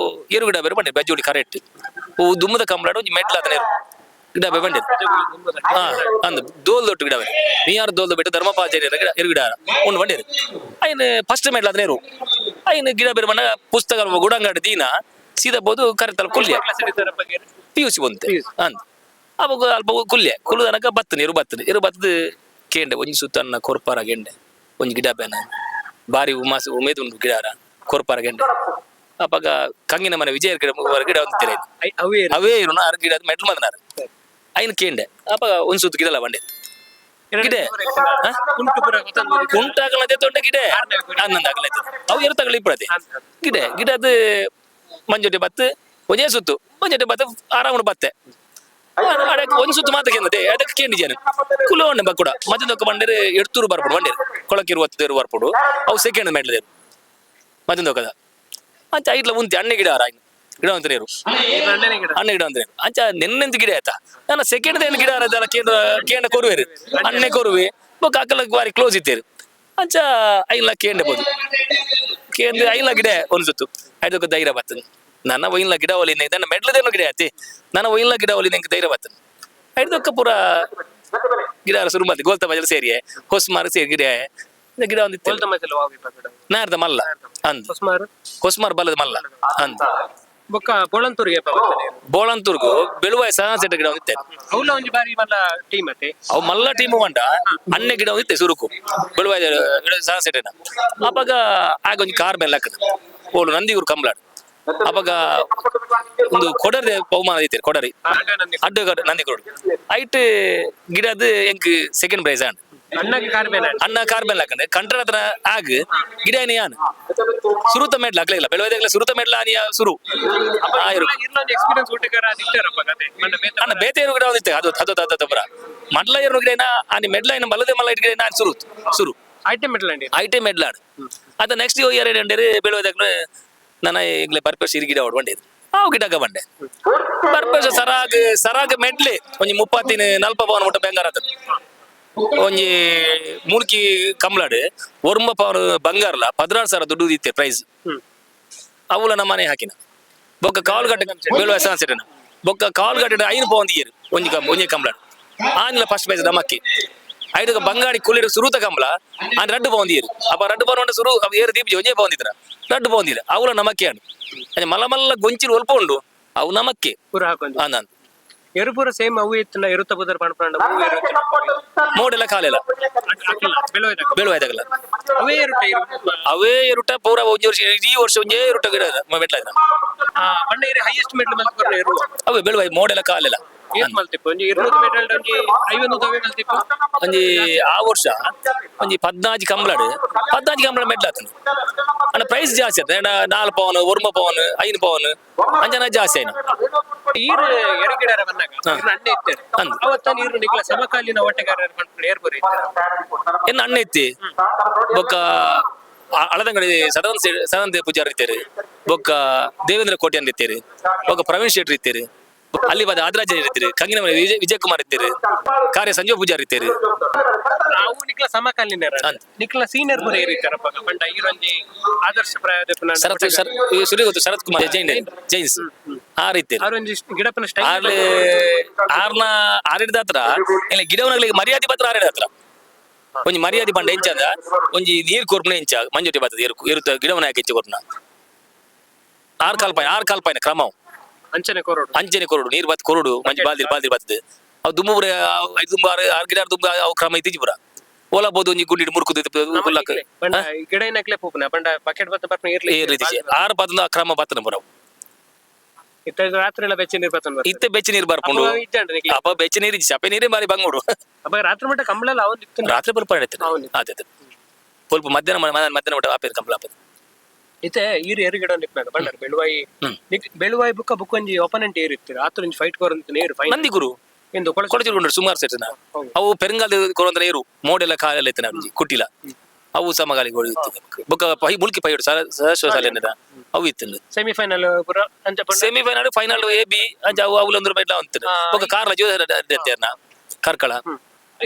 ಎರು ಗಿಡ ಬೇರೆ ಬಂಡೆ ಬಜ್ಜೋಡಿ ಕರೆಕ್ಟ್. ಓ ದುಮ್ಮದ ಕಂಬಳಾಡು ಒಂಜಿ ಮೆಟ್ಲ ಆತನ ಎರು ಗಿಡ ಬಂಡಿರು. ಹಾ, ಅಂದ್ ದೋಲ್ ದೊಟ್ಟು ಗಿಡ ನೀಯಾರು ದೋಲ್ದ ಬಿಟ್ಟು ಧರ್ಮಪಾಚಾರ್ಯರ ಗಿಡ ಎರು ಗಿಡ ಉಂಡು ಬಂಡಿರು. ಐನ್ ಫಸ್ಟ್ ಮೆಡ್ಲ್ ಆದ್ರೆ ಎರು ಐನ್ ಗಿಡ ಬೇರೆ ಬಂಡ ಪುಸ್ತಕ ಗುಡಂಗಾಡಿ ದೀನ ಸೀದಾ ಬೋದು ಕರೆತಲ್ ಕುಲ್ಯ. ಪಿಯುಸಿ ಬಂತೆ ಅಂದ್ ಅವಾಗ ಅಲ್ಪ ಕುಲ್ಯ ಕುಲ್ಲುದನಕ ಬತ್ತನೆ ಎರು ಬತ್ತನೆ ಎರು ಬತ್ತದ ಕೇಂಡೆ ಒಂಜಿ ಸುತ್ತನ್ನ ಕೊರ್ಪಾರ ಗೆಂಡೆ ಒಂಜಿ ಗಿಡ ಬೇನ ಬಾರಿ ಉಮಾಸ ಉಮೇದ್ ಉಂಡು ಗಿಡಾರ ಕೊರ್ಪಾರ ಗೆಂಡೆ. ಅಪಗ ಕಂಗಿನ ಮನೆ ವಿಜಯ ಗಿಡ ಗಿಡ ಒಂದು ಅವೇ. ಅವೇ ಇರು ಆರು ಗಿಡ ಮೆಟ್ಲು ಬಂದನಾರ ಐನ್ ಕೇಂಡೆ. ಅಪಗ ಒಂದ್ ಸುತ್ತು ಗಿಡಲ ಬಂಡೆ ಗಿಡೆ ಕುಂಟಾಗಲತೆ ತೊಂಡೆ ಗಿಡ ಅನ್ನಂದ ಆಗಲೈತೆ ಅವು ಎರು ತಗಲಿ ಇಪ್ಪಡತೆ ಗಿಡ ಗಿಡದ ಮಂಜೊಟ್ಟೆ ಬತ್ತು ಒಂದೇ ಸುತ್ತು ಮಂಜೊಟ್ಟೆ ಬತ್ತು ಆರಾಮ ಬತ್ತೆ. ಅಡಕ್ಕೆ ಒಂದ್ ಸುತ್ತು ಮಾತ್ರ ಕೇಂದ್ರತೆ ಅದಕ್ಕೆ ಕೇಂದ್ರ ಜನ ಕುಲವಣ್ಣೆ ಬಕ್ಕುಡ ಮತ್ತೊಂದಕ್ಕ ಬಂಡೇರು ಎಡ್ತೂರು ಬರ್ಪಡು ಬಂಡೇರು ಕೊಳಕಿರು ಒತ್ತೇರು ಬರ್ಪಡು. ಅವು ಸೆಕೆಂಡ್ ಮೆಟ್ಲದೇರು ಮತ್ತೊಂದಕ್ಕದ ಅಂಚ ಐಟ್ಲ ಉಂತಿ ಅಣ್ಣೆ ಗಿಡ ಆರ ಗಿಡ ಅಂತ ನೀರು ಅಣ್ಣೆ ಗಿಡ ಅಂದ್ರೆ ಅಂಚ ನಿನ್ನೆಂತ ಗಿಡ ಆಯ್ತಾ ನನ್ನ ಸೆಕೆಂಡ್ ದೇನ್ ಗಿಡ ಆರದಲ್ಲ ಕೇಂದ್ರ ಕೇಂದ್ರ ಕೊರುವೇರು ಅಣ್ಣೆ ಕೊರುವೆ ಬೊಕ್ಕ ಅಕ್ಕಲ ಬಾರಿ ಕ್ಲೋಸ್ ಇತ್ತೇರು. ಅಂಚ ಐನ್ಲ ಕೇಂದ್ರ ಬೋದು ಕೇಂದ್ರ ಐನ್ಲ ಗಿಡ ಒಂದು ಸುತ್ತು ಐದಕ್ಕೆ ಧೈರ್ಯ ಬರ್ತದೆ. ನನ್ನ ಒಯ್ಲ ಗಿಡ ಒಲಿ ನನ್ನ ಮೆಡ್ಲದೇನು ಗಿಡ ಆಯ್ತಿ ನನ್ನ ಒಯ್ಲ ಗಿಡ ಒಲಿ ನಂಗೆ ಧೈರ್ಯ ಬರ್ತದೆ. ಐದಕ್ಕ ಪೂರ ಗಿಡ ಶುರು ಮಾಡ್ತಿ ಗೋಲ್ತ ಬಜಲ್ ಸೇರಿಯೆ ಹೊಸ್ಮಾರು ಸೇರಿ ಗಿಡ ಗಿಡ ಒಂದಿತ್ತು. ನಾರ್ದ ಮಲ್ಲ ಅಂದ್ ಹೊಸ್ಮಾರ್ ಬಲ್ಲದ ಮಲ್ಲ ಅಂದ್. ಬೊಕ್ಕ ಬೋಳಂತೂರಿಗೆ. ಬೋಳಂತೂರ್ಗು ಬೆಳುವಾಯ ಸಹ ಸೆಟ್ ಗಿಡ ಒಂದಿತ್ತೆ. ಅವ್ಲ ಒಂಜಿ ಬಾರಿ ಮಲ್ಲ ಟೀಮ್ ಅತ್ತೆ. ಅವು ಮಲ್ಲ ಟೀಮ್ ಬಂಡ ಅಣ್ಣೆ ಗಿಡ ಒಂದಿತ್ತೆ ಸುರುಕು ಬೆಳುವಾಯ ಸಹ ಸೆಟೇನ. ಅವಾಗ ಆಗ ಒಂಜಿ ಕಾರ್ ಮೇಲೆ ಹಾಕದ ಓಲು ನಂದಿಗುರು ಕಂಬ್ಲಾಡ್. ಅವಾಗ ಒಂದು ಕೊಡರಿ ಬಹುಮಾನ ಐತೆ ಕೊಡರಿ ಅಡ್ಡ ನಂದಿಗುರು ಐಟ್ ಗಿಡದ ಎಂಕ್ ಸೆಕೆಂಡ್ ಪ್ರೈಸ್ ಆಂಡ್. ಅಣ್ಣಗೆ ಕಾರ್ ಮೇಲೆ. ಅಣ್ಣ ಕಾರ್ ಮೇಲೆ ಹಾಕಂಡೆ ಕಂಟ್ರ ಹತ್ರ ಆಗ ಗಿಡ ಯಾನ್ ಸುರುತ ಮೆಡ್ಲ ಹಾಕ್ಲಿಲ್ಲ ಬೆಳುವಾಯ್ದಾಗಲ ಸುರುತ ಮೆಡ್ಲ ಆನಿಯ ಸುರು ಆಯಿರು. ಇರ್ಲೊಂದು ಎಕ್ಸ್ಪೀರಿಯನ್ಸ್ ಊಟಗಾರ ಅದಿತ್ತಾರಪ್ಪ ಕತೆ ಮಂಡ ಬೇತ. ಅಣ್ಣ ಬೇತೆ ಏನು ಗಿಡ ಒಂದಿತ್ತೆ ಅದು ಅದು ಅದು ಅದು ಬರ ಮಡ್ಲ ಏನು ಗಿಡ ಆನಿ ಮೆಡ್ಲ ಏನು ಬಲ್ಲದೆ ಮಲ್ಲ ಗಿಡ ನಾನು ಸುರು ಸುರು. ಐಟಮ್ ಮೆಟ್ಲಂಡಿ. ಐಟಮ್ ಮೆಡ್ಲಾಡ್ ಅದ ನೆಕ್ಸ್ಟ್ ಇಯರ್ ಏನಂದ್ರೆ ಬೆಳುವಾಯ್ದಾಗಲೂ ನನ್ನ ಈಗಲೇ ಬರ್ಪೇಶ ಇರು ಗಿಡ ಹೊಡ್ ಬಂಡಿದ್ದು ಅವು ಗಿಡಗ ಬಂಡೆ ಬರ್ಪೇಶ ಸರಾಗ್ ಸರಾಗ್ ಮೆಡ್ಲೆ ಒಂಜಿ ಮುಪ್ಪತ್ತಿನ ನಲ್ಪ ಪವನ ಮುಟ್ಟ ಬೆಂಗಾರ ಆತದ. ಒಂಜಿ ಮೂಲ್ಕಿ ಕಮ್ಲಾಡ್ ಒರ್ಂಬ ಪವನ್ ಬಂಗಾರಲ 16,000 ದುಡ್ಡು ಇತ್ತೆ ಪ್ರೈಸ್. ಅವುಲ ನಮ್ಮ ಮನೆ ಹಾಕಿನ ಬೊಕ್ಕ ಕಾಲು ಗಟ್ಟೆ ಬೇಳುವ ಸೆಟನ ಬೊಕ್ಕ ಕಾಲು ಗಟ್ಟೆ ಐನು ಪವನ್ ಇಯರ್ ಒಂಜಿ ಕಂ ಒಂಜಿ ಕಂಬ್ಲಾಡ್ ಆನಿಲ ಫಸ್ಟ್ ಪ್ರೈಸ್ ನಮಕ್ಕಿ ಐದು ಬಂಗಾಡಿ ಕುಲ್ಲಿಡು ಸುರುತ ಕಂಬ್ಲ ಆನ್ ರಡ್ಡು ಪವನ್ ಇಯರ್. ಅಪ್ಪ ರಡ್ಡು ಪವನ್ ಉಂಟು ಸುರು ಅವ್ ಏರು ದೀಪ ಒಂಜೇ ಪವನ್ ಇದ್ರ ರಡ್ಡು ಪವನ್ ಇಯರ್ ಅವುಲ ನಮಕ್ಕೆ ಅಣ್ಣು ಅಂಚ ಮಲ್ಲ ಮಲ್ಲ ಗೊಂಚಿಲು ಒಲ್ಪ ಉಂಡು ಅವು ನಮಕ್ಕೆ. ಪೂರ ಹಾಕೊಂದು. ಅಂದ. ಎರು ಪೂರ ಸೇಮ್ ಅವು ಇತ್ತು ಎರುತ್ತ ಬುದರ್ ಪಣಪಂಡ ಅವು ಎರು. ಮೋಡೆಲ್ಲ ಕಾಲೆಲ್ಲ. ಬೆಳುವಾಯ್ದಾಗ. ಬೇಳುವಾಯ್ದಾಗಲ್ಲ. ಅವೇ ಎರುಟ ಇರು. ಅವೇ ಎರುಟ ಪೂರ ಒಂಜಿ ವರ್ಷ ಈ ವರ್ಷ ಒಂಜೇ ಎರುಟ ಗಿಡ ಮೆಟ್ಲ. ಬಣ್ಣ ಇರು ಹೈಯೆಸ್ಟ್ ಮೆಡ್ಲ್ ಮಲ್ತ್ ಎರು. ಅವೇ ಬೆಳುವಾಯ್ ಮೋಡೆಲ್ಲ ಕಾಲೆಲ್ಲ. ಏತ್ ಮಲ್ತಿಪ್ಪು ಒಂಜಿ 200 ಮೆಡಲ್ ಒಂಜಿ 50 ಅವೇ ಮಲ್ತಿಪ್ಪು. ಒಂಜಿ ಆ ವರ್ಷ ಒಂಜಿ 14 ಕಂಬ್ಲಾಡ್ 14 ಕಂಬ್ಲಾಡ್ ಮೆಡ್ಲ್ ಆತನ ಅಣ್ಣ. ಪ್ರೈಸ್ ಜಾಸ್ತಿ ಆತ ನಾಲ್ ಪವನ್ ಒರ್ಮ ಪವನ್ ಐನು ಪವನ್ ಅಂಜನ ಜಾಸ್ತಿ ಆಯ್ನ. ಈರು ಎರು ಗಿಡರ ಬಂದಾಗ ಇರ್ನ ಅಣ್ಣೆ ಇತ್ತೇನೆ. ಅಂದ್. ಅವತ್ತಾನ ಈರು ನಿಕ್ಲ ಸಮಕಾಲೀನ ಓಟಗಾರರು ಪಂಡ್ಪುಂಡ ಏರ್ ಬರೀ. ಎನ್ನ ಅಣ್ಣ ಇತ್ತಿ ಬೊಕ್ಕ ಅಳದಂಗಡಿ ಸದಾನಂದ ಸದಾನಂದ ಪೂಜಾರಿ ಇತ್ತೇರಿ ಬೊಕ್ಕ ದೇವೇಂದ್ರ ಕೋಟೆ ಇತ್ತೇರಿ ಬೊಕ್ಕ ಪ್ರವೀಣ್ ಶೆಟ್ಟಿ ಇತ್ತೇರಿ ಅಲ್ಲಿ ಬಾದ ಆದರಾಜ ಇರ್ತೀರಿ ಕಂಗಿನ ಮನೆ ವಿಜಯ್ ವಿಜಯ್ ಕುಮಾರ್ ಇತ್ತೇರಿ ಕಾರ್ಯ ಸಂಜೀವ ಪೂಜಾರಿ ಇತ್ತೇರಿ. ಅವು ನಿಕ್ಲ ಸಮಕಾಲೀನರ. ಅಂದ್. ನಿಕ್ಲ ಸೀನಿಯರ್ ಬರೀ ಇರ್ತಾರಪ್ಪ ಪಂಡ ಈರೊಂಜಿ ಆದರ್ಶ ಪ್ರಾಯದ ಶರತ್ ಸುರಿ ಗೊತ್ತು ಶರತ್ ಕುಮಾರ್ ಜೈನ್ ಜೈನ್ಸ್ ಆ ರೀತಿ. ಅವರೊಂಜಿ ಗಿಡಪ್ಪನ ಸ್ಟೈಲ್. ಆರ್ಲೆ ಆರ್ನ ಆರಿಡ್ದ ಹತ್ರ ಇಲ್ಲ ಗಿಡವನಾಗ್ಲಿ ಮರ್ಯಾದೆ ಪತ್ರ ಆರಿಡ ಹತ್ರ ಒಂಜಿ ಮರ್ಯಾದೆ ಪಂಡ ಎಂಚ ಅಂದ ಒಂಜಿ ನೀರ್ ಕೊರ್ಪುನ ಎಂಚ ಮಂಜೊಟ್ಟಿ ಬರ್ತದೆ ಎರು ಎರುತ ಗಿಡವನ ಯಾಕೆ ಹೆಚ್ಚು ಕೊರ್ಪುನ ಆರ್ ಕಾಲ್ಪಾಯಿನ ಆರ್ ಕಾಲ್ಪಾಯಿನ ಕ್ರಮ. ಅಂಚನೆ ಕೊರೋಡು. ಅಂಚನೆ ಕೊರಡು ನೀರ್ ಬತ್ ಕೊರಡು ಮಂಜು ಬಾಲ್ದಿರ್ ಬಾಲ್ದಿರ್ ಬರ್ತದೆ ಅವು ದುಂಬು ಪೂರ ಐದು ದುಂಬು ಆರು ಆರು ಗಿಡ ದುಂಬು ಅವು ಕ್ರಮ ಇತ್ತೀಚೆ ಪೂರ ಓಲ ಬೋದು ಒಂಜಿ ಗುಂಡಿ ಮುರುಕುದು ಹುಲ್ಲಕ್. ಪಂಡ ಗಿಡ ಏನಕ್ಲೆ ಪೂಪುನ ಪಂಡ ಬಕೆಟ್ ಬತ್ತ ಬರ್ಪುನ ಇರ್ಲಿ. ಏರ್ ರೀತಿ ಆರು ಪತ್ತದ ಆ ಕ್ರಮ ಬತ್ತನ ಪೂರ ಅವು. ಇತ್ತ ರಾತ್ರಿ ಎಲ್ಲ ಬೆಚ್ಚ ನೀರ್ ಬತ್ತನ. ಇತ್ತೆ ಬೆಚ್ಚ ನೀರ್ ಬರ್ಪುಂಡು. ಇಜ್ಜಂಡ ನಿಕ್ಲೆ. ಅಪ್ಪ ಬೆಚ್ಚ ನೀರು ಚಪೆ ನೀರೇ ಬಾರಿ ಬಂಗೋಡು. ಅಪ್ಪ ರಾತ್ರಿ ಮಟ್ಟ ಕಂಬಳೆಲ್ಲ ಅವನ್ ಇತ್ತು. ರಾತ್ರಿ ಪಲ್ಪ ಇಡ್ತಾರೆ. ಹೌದು. ಆಯ್ತು ಪೊಲ್ಪ ಮಧ್ಯಾಹ್ನ ಮಧ್ಯಾಹ್ನ ಮಟ್ಟ ಆಪೇರು ಕಂಪ್ಲ ಆಪೇರು. ಇತ್ತೆ ಈರು ಎರು ಗಿಡ ನಿಪ್ನಾಗ ಬಂಡರ್ ಬೆಳುವಾಯಿ. ಬೆಳುವಾಯಿ ಬುಕ್ಕ ಬುಕ್ ಒಂಜಿ ಒಪನೆಂಟ್ ಏರ್ ಇತ್ತು ಆತ್ರ ಒಂಜಿ ಫೈಟ್ ಕೊರಂತ ನೇರು ಫೈನ್. ನಂದಿ ಗುರು. ಎಂದು ಕೊಳಚ. ಕೊಡಚಿರುಂಡು ಸುಮಾರು ಸೆಟ್ ಹೌದು. ಅವು ಪೆರಂಗಾಲ ಕೊರಂದ್ರೆ ಏರು ಮೋಡೆಲ್ಲ ಕಾಲೆಲ್ಲ ಇತ್ತು ನಮ್ಗೆ ಕುಟ್ಟಿಲ ಅವು ಸಮಗಾಲಿಗೆ ಇತ್ತು ಬೊಕ್ಕ ಪೈ ಮುಲ್ಕಿ ಪೈ ಸದಾಶಿವ ಶಾಲೆ ಅವು ಇತ್ತು. ಸೆಮಿಫೈನಲ್ ಪೂರ ಅಂಚ ಪಂಡ. Semifinal final A B ಅಂಚ ಅವು ಅವುಲೊಂದು ಬೈಡ್ಲ ಅಂತಾರೆ. ಬೊಕ್ಕ ಕಾರ್ಲ ಜೋರ ಕಾರ್ಕಳ.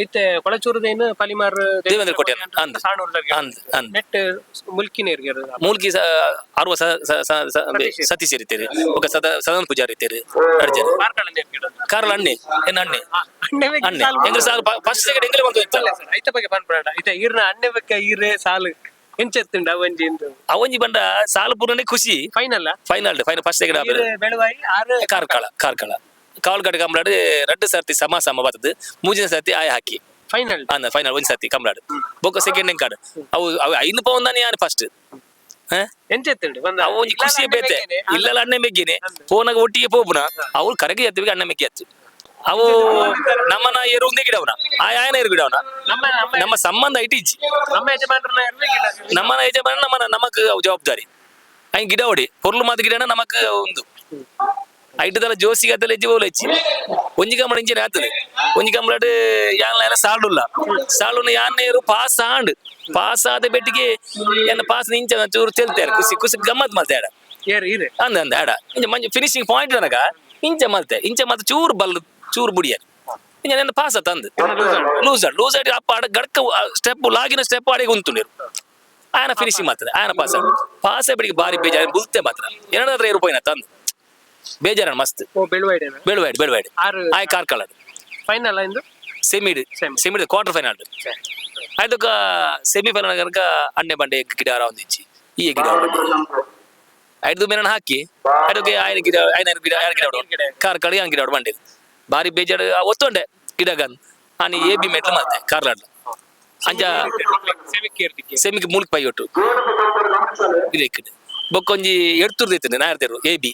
ಇತ್ತೆ ಕೊಳಚೂರುದೇನು ಪಲಿಮಾರ್ ದೇವೇಂದ್ರ ಕೋಟ್ಯಾನ್ ಅಂದ್. ಸಾಣೂರ್ದಾಗ ಅಂದ್ ಅಂದ್. ನೆಟ್ ಮುಲ್ಕಿನೇರ್ಗೆ ಮೂಲ್ಕಿ ಅರ್ವ ಸತೀಶ್ ಇರ್ತೀರಿ, ఒక ಸದ ಸದನ್ ಪೂಜಾರಿ ಇರ್ತೀರಿ, ಎರಡು ಜನ. ಕಾರ್ಲ ಅಣ್ಣೆ ಏನ್ ಅಣ್ಣೆ. ಅಣ್ಣೆ. ಅಣ್ಣೆ ಎಂಗ್ಲ ಸಾಲು ಫಸ್ಟ್ ಸೆಕೆಂಡ್ ಎಂಗ್ಲೇ ಬಂತು ಇತ್ತ. ಐತ ಬಗ್ಗೆ ಪನ್ಪುಡ ಇತ್ತೆ ಈರ್ನ ಅಣ್ಣೆ ಬಗ್ಗೆ ಈರೆ ಸಾಲು ಎಂಚೆತ್ತುಂಡ ಅವಂಜಿ ಇಂದು? ಅವಂಜಿ ಬಂಡ ಸಾಲು ಪೂರ್ಣನೆ ಖುಷಿ. Final. Final final first second. ಈರೆ ಬೆಳವಾಯಿ ಆರು. ಕಾರ್ಕಳ ಕಾರ್ಕಳ ಕಾವಲ್ಗಡೆ ಕಂಬಳಾಡು ರಡ್ಡು ಸರ್ತಿ ಸಮ ಸಮ ಬರ್ತದೆ, ಮೂಜಿನ ಸರ್ತಿ ಆಯ ಹಾಕಿ. ಫೈನಲ್. ಅಂದ ಫೈನಲ್ ಒಂದ್ ಸರ್ತಿ ಕಂಬಳಾಡು ಬೊಕ್ಕ ಸೆಕೆಂಡ್ ಎಂಕಾಡು ಅವು ಅವು ಐನು ಪೌಂದಾನೆ ಯಾರು ಫಸ್ಟ್. ಎಂಚೆತ್ತುಂಡು ಒಂದ್ ಅವು ಒಂಜಿ ಖುಷಿ ಬೇತೆ ಇಲ್ಲಲ್ಲ. ಅಣ್ಣೆ ಮೆಗ್ಗಿನೆ ಫೋನಾಗ ಒಟ್ಟಿಗೆ ಪೋಪುನ ಅವ್ರು ಕರೆಗೆ ಎತ್ತಬೇಕು ಅಣ್ಣ ಮೆಗ್ಗಿ ಹತ್ತು ಅವು ನಮ್ಮನ ಏರು ಒಂದೇ ಗಿಡವನ ಆಯನ ಏರು ಗಿಡವನ. ನಮ್ಮ ನಮ್ಮ ನಮ್ಮ ಸಂಬಂಧ ಇಟ್ಟಿಜ್ಜಿ. ನಮ್ಮ ಯಜಮಾನ್ರನ್ನ ಇರ್ಬೇಕಿಲ್ಲ. ನಮ್ಮನ ಯಜಮಾನ ನಮ್ಮನ ನಮಕ್ ಅವು ಜವಾಬ್ದಾರಿ ಐನ್ ಗಿಡ ಹೊಡಿ ಪೊರ್ಲು ಮಾತು ಗಿಡನ ನಮಕ್ ಒಂದು ಐಟದಲ್ಲ ಜೋಸಿಗೆ ಅತ್ತಲ್ಲ ಹೆಜ್ಜೆ ಬೋಲ ಹೆಚ್ಚಿ ಒಂಜಿ ಕಂಬಳ ಇಂಚಿನ ಆತದೆ. ಒಂಜಿ ಕಂಬಳಡ್ ಯಾನ್ ಎಲ್ಲ ಸಾಳುಲ್ಲ ಸಾಳುನ ಯಾನ್ pass and pass ಆದ ಬೆಟ್ಟಿಗೆ ಎನ್ನ ಪಾಸ್ ನಿಂಚ ಚೂರು ತೆಲ್ತಾರೆ, ಖುಷಿ ಖುಷಿ ಗಮ್ಮತ್ ಮಲ್ತೆ ಆಡ. ಏರು ಈರೆ. ಅಂದ ಅಂದ ಆಡ ಇಂಚ ಮಂಜ ಫಿನಿಶಿಂಗ್ ಪಾಯಿಂಟ್ ನನಗ ಇಂಚ ಮಲ್ತೆ, ಇಂಚ ಮತ್ತೆ ಚೂರು ಬಲ್ ಚೂರು ಬುಡಿಯರ್ ಇಂಚ ನನ್ನ ಪಾಸ್ ತಂದು ಲೂಸ್ ಆಡ್ ಲೂಸ್ ಆಡಿ ಅಪ್ಪ ಆಡ ಗಡ್ಕ ಸ್ಟೆಪ್ ಲಾಗಿನ ಸ್ಟೆಪ್ ಆಡಿಗೆ ಉಂಟುಂಡಿರು. ಆಯನ ಫಿನಿಶಿಂಗ್ ಮಾತ್ರ ಆಯನ ಪಾಸ್ ಪಾಸ್ ಬಿಡಿಗೆ ಬಾರಿ ಬೇಜಾರು ಬುಲ್ತೆ ಮಾತ್ರ ಎರಡಾದ್ರೆ ಏರು ಪೋಯಿನ ತಂದು ಬೇಜಾರ ಮಸ್ತ್. ಓ ಬೆಳುವಾಯಿಡೇನ? ಬೆಳುವಾಡಿ ಬೆಳುವಾಡಿ. ಆರು. ಆಯ್ ಕಾರ್ಕಳ. ಫೈನಲ್ ಇಂದು? ಸೆಮಿಡ್. Semi. ಸೆಮಿಡ್ quarter final ಆಯ್ತು. ಸೆಮಿ ಫೈನಲ್ ಕనుక ಅಣ್ಣೆ ಬಂಡೆ ಗಿಡ ಒಂದಿಚ್ಚಿ ಈ ಗಿಡ ಐದು ಮೇನ ಹಾಕಿ ಅದಕ್ಕೆ ಆಯ್ನ ಗಿಡ ಆಯ್ನ ಗಿಡ ಆಯ್ನ ಗಿಡ ಕಾರ್ಕಳ ಯಾನ್ ಗಿಡ ಬಂಡೆ ಬಾರಿ ಬೇಜಾರು ಒತ್ತೊಂಡೆ ಗಿಡಗನ್ ಆನಿ ಎ ಬಿ ಮೆಟ್ಲು ಮತ್ತೆ ಕಾರ್ಲಾಡ್ ಅಂಜ. ಸೆಮಿಕ್ ಏರ್ದಿಕ್ಕೆ? ಸೆಮಿಗೆ ಮೂಲ್ಕ್ ಪೈ ಒಟ್ಟು ಇದಕ್ಕೆ ಬೊಕ್ಕೊಂಜಿ ಎಡ್ತುರ್ದು ಇತ್ತು ನಾಯರ್ತೆರು ಎ ಬಿ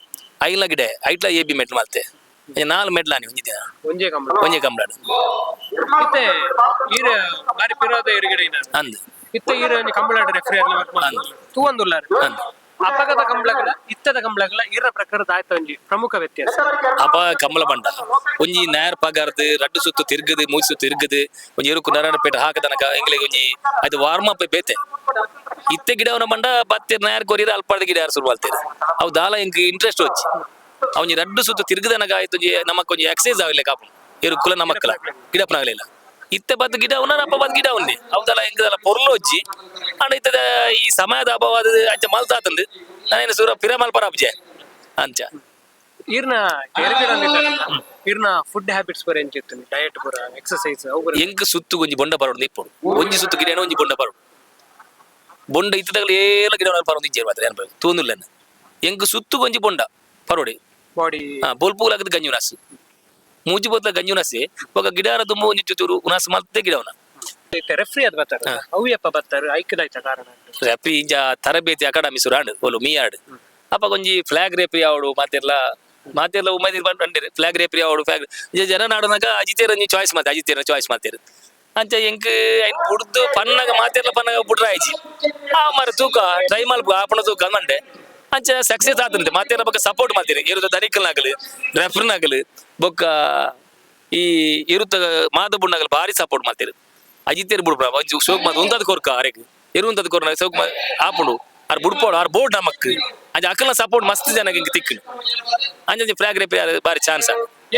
ಐಲ ಗಿಡ ಐಟ್ಲ ಎ ಬಿ ಮೆಟ್ಲು ಮಲ್ತೆ ಅಂಜ ನಾಲ್ ಮೆಟ್ಲು ಆನಿ ಒಂಜಿ ದಿನ. ಒಂಜೇ ಕಂಬಳ? ಒಂಜೆ ಕಂಬಳಾಡು. ಇತ್ತೆ ಈರ ಬಾರಿ ಪಿರೋದ ಏರುಗಿಡ ಇನ. ಅಂದ್. ಇತ್ತೆ ಈರ ಒಂಜಿ ಕಂಬಳಾಡ್ ರೆಫ್ರಿ ಅರ್ಲ ವರ್ಕ್ ಅಂದ್. ತೂವಂದುಲ್ಲಾರ. ಅಂದ್. ಅಪಗದ ಕಂಬಳಗಳ ಇತ್ತದ ಕಂಬಳಗಳ ಇರ ಪ್ರಕಾರದ ಆಯ್ತ ಒಂಜಿ ಪ್ರಮುಖ ವ್ಯತ್ಯಾಸ? ಅಪ ಕಮಲ ಬಂಡ ಒಂಜಿ ನೇರ್ ಪಗಾರ್ದು ರಡ್ಡು ಸುತ್ತು ತಿರ್ಗದು ಮೂಜಿ ಸುತ್ತು ತಿರ್ಗದು ಒಂಜಿ ಎರುಕು ನರಪೇಟೆ ಹಾಕದನಕ ಎಂಗ್ಲಿಗೆ ಒಂಜಿ ಅದು ವಾರ್ಮ್ ಅಪ್ ಬೇತೆ. ಇತ್ತೆ ಗಿಡವನ ಬಂಡ ಬತ್ತೆ ನೇರ್ ಕೊರಿರ ಅಲ್ಪಾರ್ದ ಗಿಡ ಯಾರು ಶುರು ಮಾಡ್ತೇವೆ ಅವು ದಾಲ ಎಂಕ್ ಇಂಟ್ರೆಸ್ಟ್ వచ్చಿ ಒಂಜಿ ರಡ್ಡು ಸುತ್ತು ತಿರ್ಗದನಕ ಆಯ್ತು ಒಂಜಿ ನಮಕ್ ಒಂಜಿ ಎಕ್ಸೈಸ್ ಆಗಲಿ ಕಾಪು ಎರುಕುಲ ನಮಕ್ಕಲ ಗಿಡಪ್ಪನ ಆಗಲಿಲ್ಲ. ಇತ್ತೆ ಬತ್ ಗಿಡ ಅವನ ಅಪ್ಪ ಬತ್ ಗಿಡ ಉಂಡೆ ಅವುದಲ್ಲ ಎಂಕದಲ್ಲ ಪೊರ್ಲು వచ్చಿ ಅಂಡ ಇತ್ತದ ಈ ಸಮಯದ ಅಭಾವ ಅದು ಅಂಚ ಮಲ್ತಾತಂದು ನಾನೇನು ಸೂರ ಪಿರ ಮಲ್ಪರ ಅಬ್ಜೆ ಅಂಚ. ಈರ್ನ ಏರುಗಿಡ ಈರ್ನ ಫುಡ್ ಹ್ಯಾಬಿಟ್ಸ್ ಪೂರ ಎಂಚಿತ್ತು, ಡಯಟ್ ಪೂರ, ಎಕ್ಸರ್ಸೈಸ್ ಅವು ಪೂರ? ಎಂಕ್ ಸುತ್ತು ಒಂಜಿ ಬೊಂಡ ಪರೋಡು ಇಪ್ಪೊಡು, ಒಂಜಿ ಸುತ್ತು ಗಿಡ ಒಂಜಿ ಬೊಂಡ ಪರೋಡು. ಬೊಂಡ ಇತ್ತದಾಗಲೇ ಏಲ ಗಿಡ ಪರೋಡು ಇಜ್ಜೇರು ಮಾತ್ರ ಏನ್ ತೂನುಲ್ಲ. ಎಂಕ್ ಸುತ್ತು ಒಂಜಿ ಬೊಂಡ ಪರೋಡಿ. ಬಾಡಿ. ಬೊಲ್ಪು ಆಗದ ಗಂಜಿ ಉನಾಸು ಮೂಜಿ ಬೊತ್ಲ ಗಂಜಿ ಉನಾಸೆ ಬೊಕ ಗಿಡಾರ ತುಂಬ ಒಂಜಿ ಚೂರು ಉನಾಸು ಮಲ್ತೆ ಗಿಡವನ. ರೆಫ್ರಿ ಅದ್ ಬರ್ತಾರೆ, ಅವು ಯಪ್ಪ ಬರ್ತಾರೆ, ಐಕ್ಯದಾಯ್ತ ಕಾರಣ? ರೆಫ್ರಿ ಇಂಜ ತರಬೇತಿ ಅಕಾಡೆಮಿ ಸುರಾಂಡ್ ಓಲು ಮೀಯಾಡ್ ಅಪ್ಪ ಒಂಜಿ ಫ್ಲಾಗ್ ರೆಫ್ರಿ ಆವಡು ಮಾತೆರ್ಲ ಮಾತೆರ್ಲ ಉಮ್ಮದಿ ಬಂಡಿರು ಫ್ಲಾಗ್ ರೆಫ್ರಿ ಆವಡು. ಫ್ಲಾಗ್ ಜನ ನಾಡುನಾಗ ಅಜಿತೇರ ಚಾಯ್ಸ್ ಮಾಡ್ತಾರೆ, ಅಜಿತೇರ ಚಾಯ್ಸ್ ಮಾಡ್ತೇರು ಅಂಚ. ಎಂಕ್ ಐನ್ ಬುಡ್ದು ಪನ್ನಗ ಮಾತೆರ್ಲ ಪನ್ನಗ ಬುಡ್ರ ಆಯ್ಚಿ ಆ ಮರ ತೂಕ ಟ್ರೈ ಮಲ್ಪ ಆಪಣ ತೂಕ ಅಂದೆ. ಅಂಚ ಸಕ್ಸಸ್ ಆತಂತೆ ಮಾತೆರ್ಲ ಬೊಕ್ಕ ಸಪೋರ್ಟ್ ಮಾಡ್ತೀರಿ ಇರುತ್ತ ದನಿಕಲ್ನಾಗಲು ರೆಫ್ರಿನಾಗಲು ಬೊಕ್ಕ ಈ ಇರುತ್ತ ಮಾದ ಬುಣ್ಣಗಲು ಭಾರಿ ಸಪೋರ್ಟ್ ಮಾಡ್ತೀರಿ. ಅಜಿತೇರು ಬುಡ್ಪ ಒಂಜಿ ಸೋಕ್ ಮಾತು ಉಂತದ ಕೊರ್ಕ ಅರೆಗ್ ಇರುವಂತದ ಕೊರ್ನ ಸೋಕ್ ಆಪುಂಡು ಆರ್ ಬುಡ್ಪೋಡು ಆರ್ ಬೋರ್ಡ್ ನಮಕ್ ಅಂಚ ಅಕಲ್ನ ಸಪೋರ್ಟ್ ಮಸ್ತ್ ಜನಕ್ಕೆ ಇಂಕ್ ತಿಕ್ಕುನು. ಅಂಚ ಫ್ಲಾಗ್ ರೆಫ್ರಿ ಬಾರಿ ಚಾನ್ಸ್.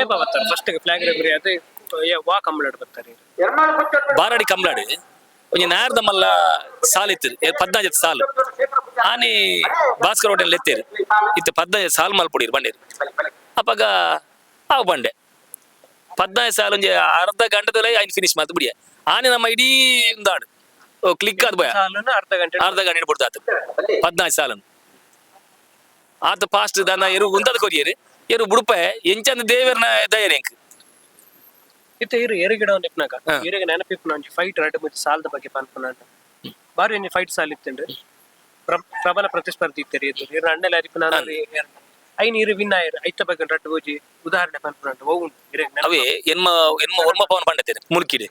ಏಪ ಬರ್ತಾರೆ first flag referee ಅದು ವಾ ಕಂಬಳಾಡ್ ಬರ್ತಾರೆ? ಬಾರಾಡಿ ಕಂಬ್ಲಾಡು ಒಂಜಿ ನಾರ್ದ ಮಲ್ಲ ಸಾಲ್ ಇತ್ತು, 14 ಸಾಲು. ಆನಿ ಭಾಸ್ಕರ್ ಹೋಟೆಲ್ ಎತ್ತೇರು ಇತ್ತೆ 15 ಸಾಲ್ ಮಲ್ಪೊಡಿರು ಬಂಡೇರು. ಅಪಗ ಆವು ಬಂಡೆ 15 ಸಾಲ್ ಒಂಜಿ ಅರ್ಧ ಗಂಟೆದಲ್ಲೇ ಐನ್ ಫಿನಿಶ್ ಮಾತು ಬಿಡಿಯ. ಆನೆ ನಮ್ಮ ಇಡೀ ಉಂದಾಡು ಕ್ಲಿಕ್ ಆದ್ ಬಯ. ಸಾಲನ್ನು ಅರ್ಧ ಗಂಟೆ? ಅರ್ಧ ಗಂಟೆ ಬಿಡ್ತಾತು 14 ಸಾಲನ್ನು. ಆತ ಫಾಸ್ಟ್ ದಾನ ಎರು ಉಂದದ ಕೊರಿಯರು ಎರು ಬುಡುಪೆ ಎಂಚಂದ ದೇವರ್ನ ದಯನೆ ಎಂಕ್. ಇತ್ತೆ ಇರು ಏರುಗಿಡ ಒಂದು ಇಪ್ಪನಾಗ ಹಾ. ಇರುಗ ನೆನಪಿಪ್ಪನ ಒಂಜಿ ಫೈಟ್ ರಡ್ಡು ಮುಂಚೆ ಸಾಲದ ಬಗ್ಗೆ ಪನ್ಪುನ ಬಾರಿ ಒಂಜಿ ಫೈಟ್ ಸಾಲ್ ಇತ್ತುಂಡು. ಪ್ರಬಲ ಪ್ರತಿಸ್ಪರ್ಧಿ ಇತ್ತರಿ ಎದುರು ಇರು ಅಣ್ಣಲ ಅರಿಪುನ ಐನ್ ಇರು ವಿನ್ ಆಯರ್ ಐತ ಬಗ್ಗೆ ರಡ್ಡು ಹೋಜಿ ಉದಾಹರಣೆ ಪನ್ಪುನ ಓ ಉಂಟು ಇರೆಗ್ ನೆನಪು. ಅವೇ ಎನ್ಮ ಎನ್ಮ ಒರ್ಮ ಪವನ್ ಪಂಡತೇನೆ ಮುಲ್ಕಿಡೆ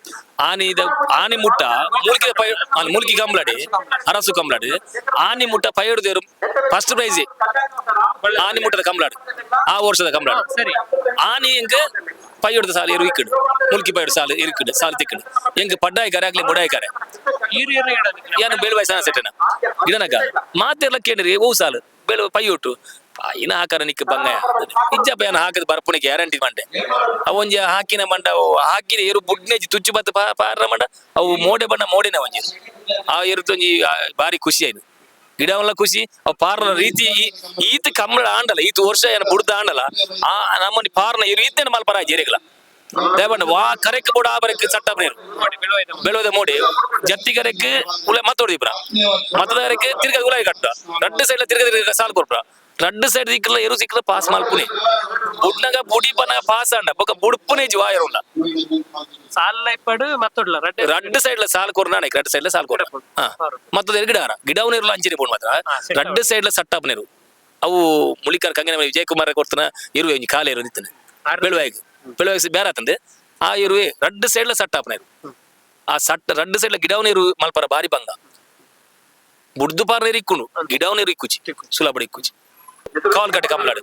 ಆನಿ ಇದ ಆನಿ ಮುಟ್ಟ ಮುಲ್ಕಿದ ಪೈ ಆನಿ ಮುಲ್ಕಿ ಕಂಬ್ಲಾಡಿ ಅರಸು ಕಂಬ್ಲಾಡಿ ಆನಿ ಮುಟ್ಟ ಪೈಯೊಡ್ದೇರು ಫಸ್ಟ್ ಪ್ರೈಸ್ ಆನಿ ಮುಟ್ಟದ ಕಂಬ್ಲಾಡು ಆ ವರ್ಷದ ಕಂಬ್ಲಾಡು. ಸರಿ. ಆನಿ ಎಂಕ್ ಪೈಯೊಡ್ದ ಸಾಲ ಎರು ಇಕ್ಕಡು ಮುಲ್ಕಿ ಪೈಯೊಡ್ ಸಾಲ ಇರುಕ್ಕಡು ಸಾಲ ತಿಕ್ಕಡು ಎಂಕ್ ಪಡ್ಡಾಯ್ಕಾರೆ ಆಗ್ಲಿ ಮುಡಾಯ್ಕಾರೆ. ಈರು ಇರು ಗಿಡ. ಯಾನು ಬೇಳುವಾಯ್ ಸಣ್ಣ ಸೆಟ್ಟನ ಗಿಡನಗ ಮಾತೆರ್ಲ ಕೇಳಿರಿ ಓ ಸಾಲು ಬೇಳು ಪೈಯೊಟ್ಟು. ಇನ್ನ ಹಾಕಾರ ನಿಕ್ ಬಂಗ ಇಜ್ಜಪ್ಪ ಏನ ಹಾಕದ್ ಬರ್ಪುಣಿ ಗ್ಯಾರಂಟಿ ಮಂಡೆ. ಅವು ಒಂಜಿ ಹಾಕಿನ ಮಂಡ, ಅವು ಹಾಕಿನ ಏರು ಬುಡ್ನೇಜಿ ತುಚ್ಚು ಬತ್ತ ಪಾರ ಮಂಡ. ಅವು ಮೋಡೆ ಬಣ್ಣ ಮೋಡೆನ ಒಂಜಿ ಆ ಏರುತ್ತೊಂಜಿ ಬಾರಿ ಖುಷಿ ಆಯ್ತು. ಗಿಡವಲ್ಲ ಖುಷಿ, ಅವು ಪಾರ್ನ ರೀತಿ ಈತ ಕಮ್ಮಳ ಆಂಡಲ ಈತ ವರ್ಷ ಏನ ಬುಡ್ದ ಆಂಡಲ. ಆ ನಮ್ಮನಿ ಪಾರ್ನ ಇರು ಈತನ ಮಲ್ಪರ ಜೇರಿಗಲ ದೇವಣ್ಣ ವಾ ಕರೆಕ್ ಬೋಡ ಆ ಬರಕ್ ಚಟ್ಟ ನೀರು ಬೆಳೋದ ಮೋಡಿ ಜತ್ತಿ ಕರೆಕ್ ಉಲೆ ಮತ್ತೋಡಿ ಇಬ್ರ ಮತ್ತದಕ್ಕೆ ತಿರ್ಗ ಉಲಾಯಿ ಕಟ್ಟ. ರಡ್ಡು ಸೈಡ್ ತಿರ್ಗ ತಿರ್ಗ ಸಾಲ್ ಕೊರ್ಪ್ರ. ರಡ್ಡು ಸೈಡ್ ದಿಕ್ಕಲ ಎರು ಸಿಕ್ಕಲ ಪಾಸ್ ಮಲ್ಪುನಿ. ಬುಡ್ನಗ ಬುಡಿ ಪನ ಪಾಸ್ ಅಂಡ ಬೊಕ ಬುಡ್ಪುನೇ ಜಿ ವಾಯರುಂಡ. ಸಾಲ ಇಪ್ಪಡು ಮತ್ತೊಡ್ಲ ರಡ್ಡೆ. ರಡ್ಡು ಸೈಡ್ ಸಾಲ್ ಕೊರ್ನ, ರಡ್ಡು ಸೈಡ್ ಸಾಲ್ ಕೊರ್ನ. ಹಾ, ಮತ್ತದ ಗಿಡ ಗಿಡವನ ಇರಲ್ಲ, ಅಂಚಿರಿ ಬೋಡ್ ಮಾತ್ರ. ರಡ್ಡು ಸೈಡ್ ಸಟ್ಟಪ್ ನೀರು. ಅವು ಮುಳಿಕರ್ ಕಂಗನ ವಿಜಯಕುಮಾರ್ ಕೊಡ್ತಾನ ಇರುವೆ ಒಂಜಿ ಕಾಲ ಇರು ನಿತ್ತನೆ ಬೆಳುವಾಯಿಗೆ ಬೆಳುವಾಯಿಗೆ ಬೇರೆ ಆತಂದೆ. ಆ ಇರುವೆ ರಡ್ಡು ಸೈಡ್ ಸಟ್ಟಾಪ್ ನೀರು. ಆ ಸಟ್ಟ ರಡ್ಡು ಸೈಡ್ ಗಿಡವನ ಇರು ಮಲ್ಪರ ಬಾರಿ ಬಂಗ. ಬುಡ್ದು ಪಾರ ನೀರು ಇಕ್ಕುಂಡು, ಗಿಡವನ ನೀರು ಇಕ್ಕುಚಿ, ಸುಲಭ ಇಕ್ಕುಚಿ. ಕಾಲ್ ಕಟ್ಟೆ ಕಮಲಾಡು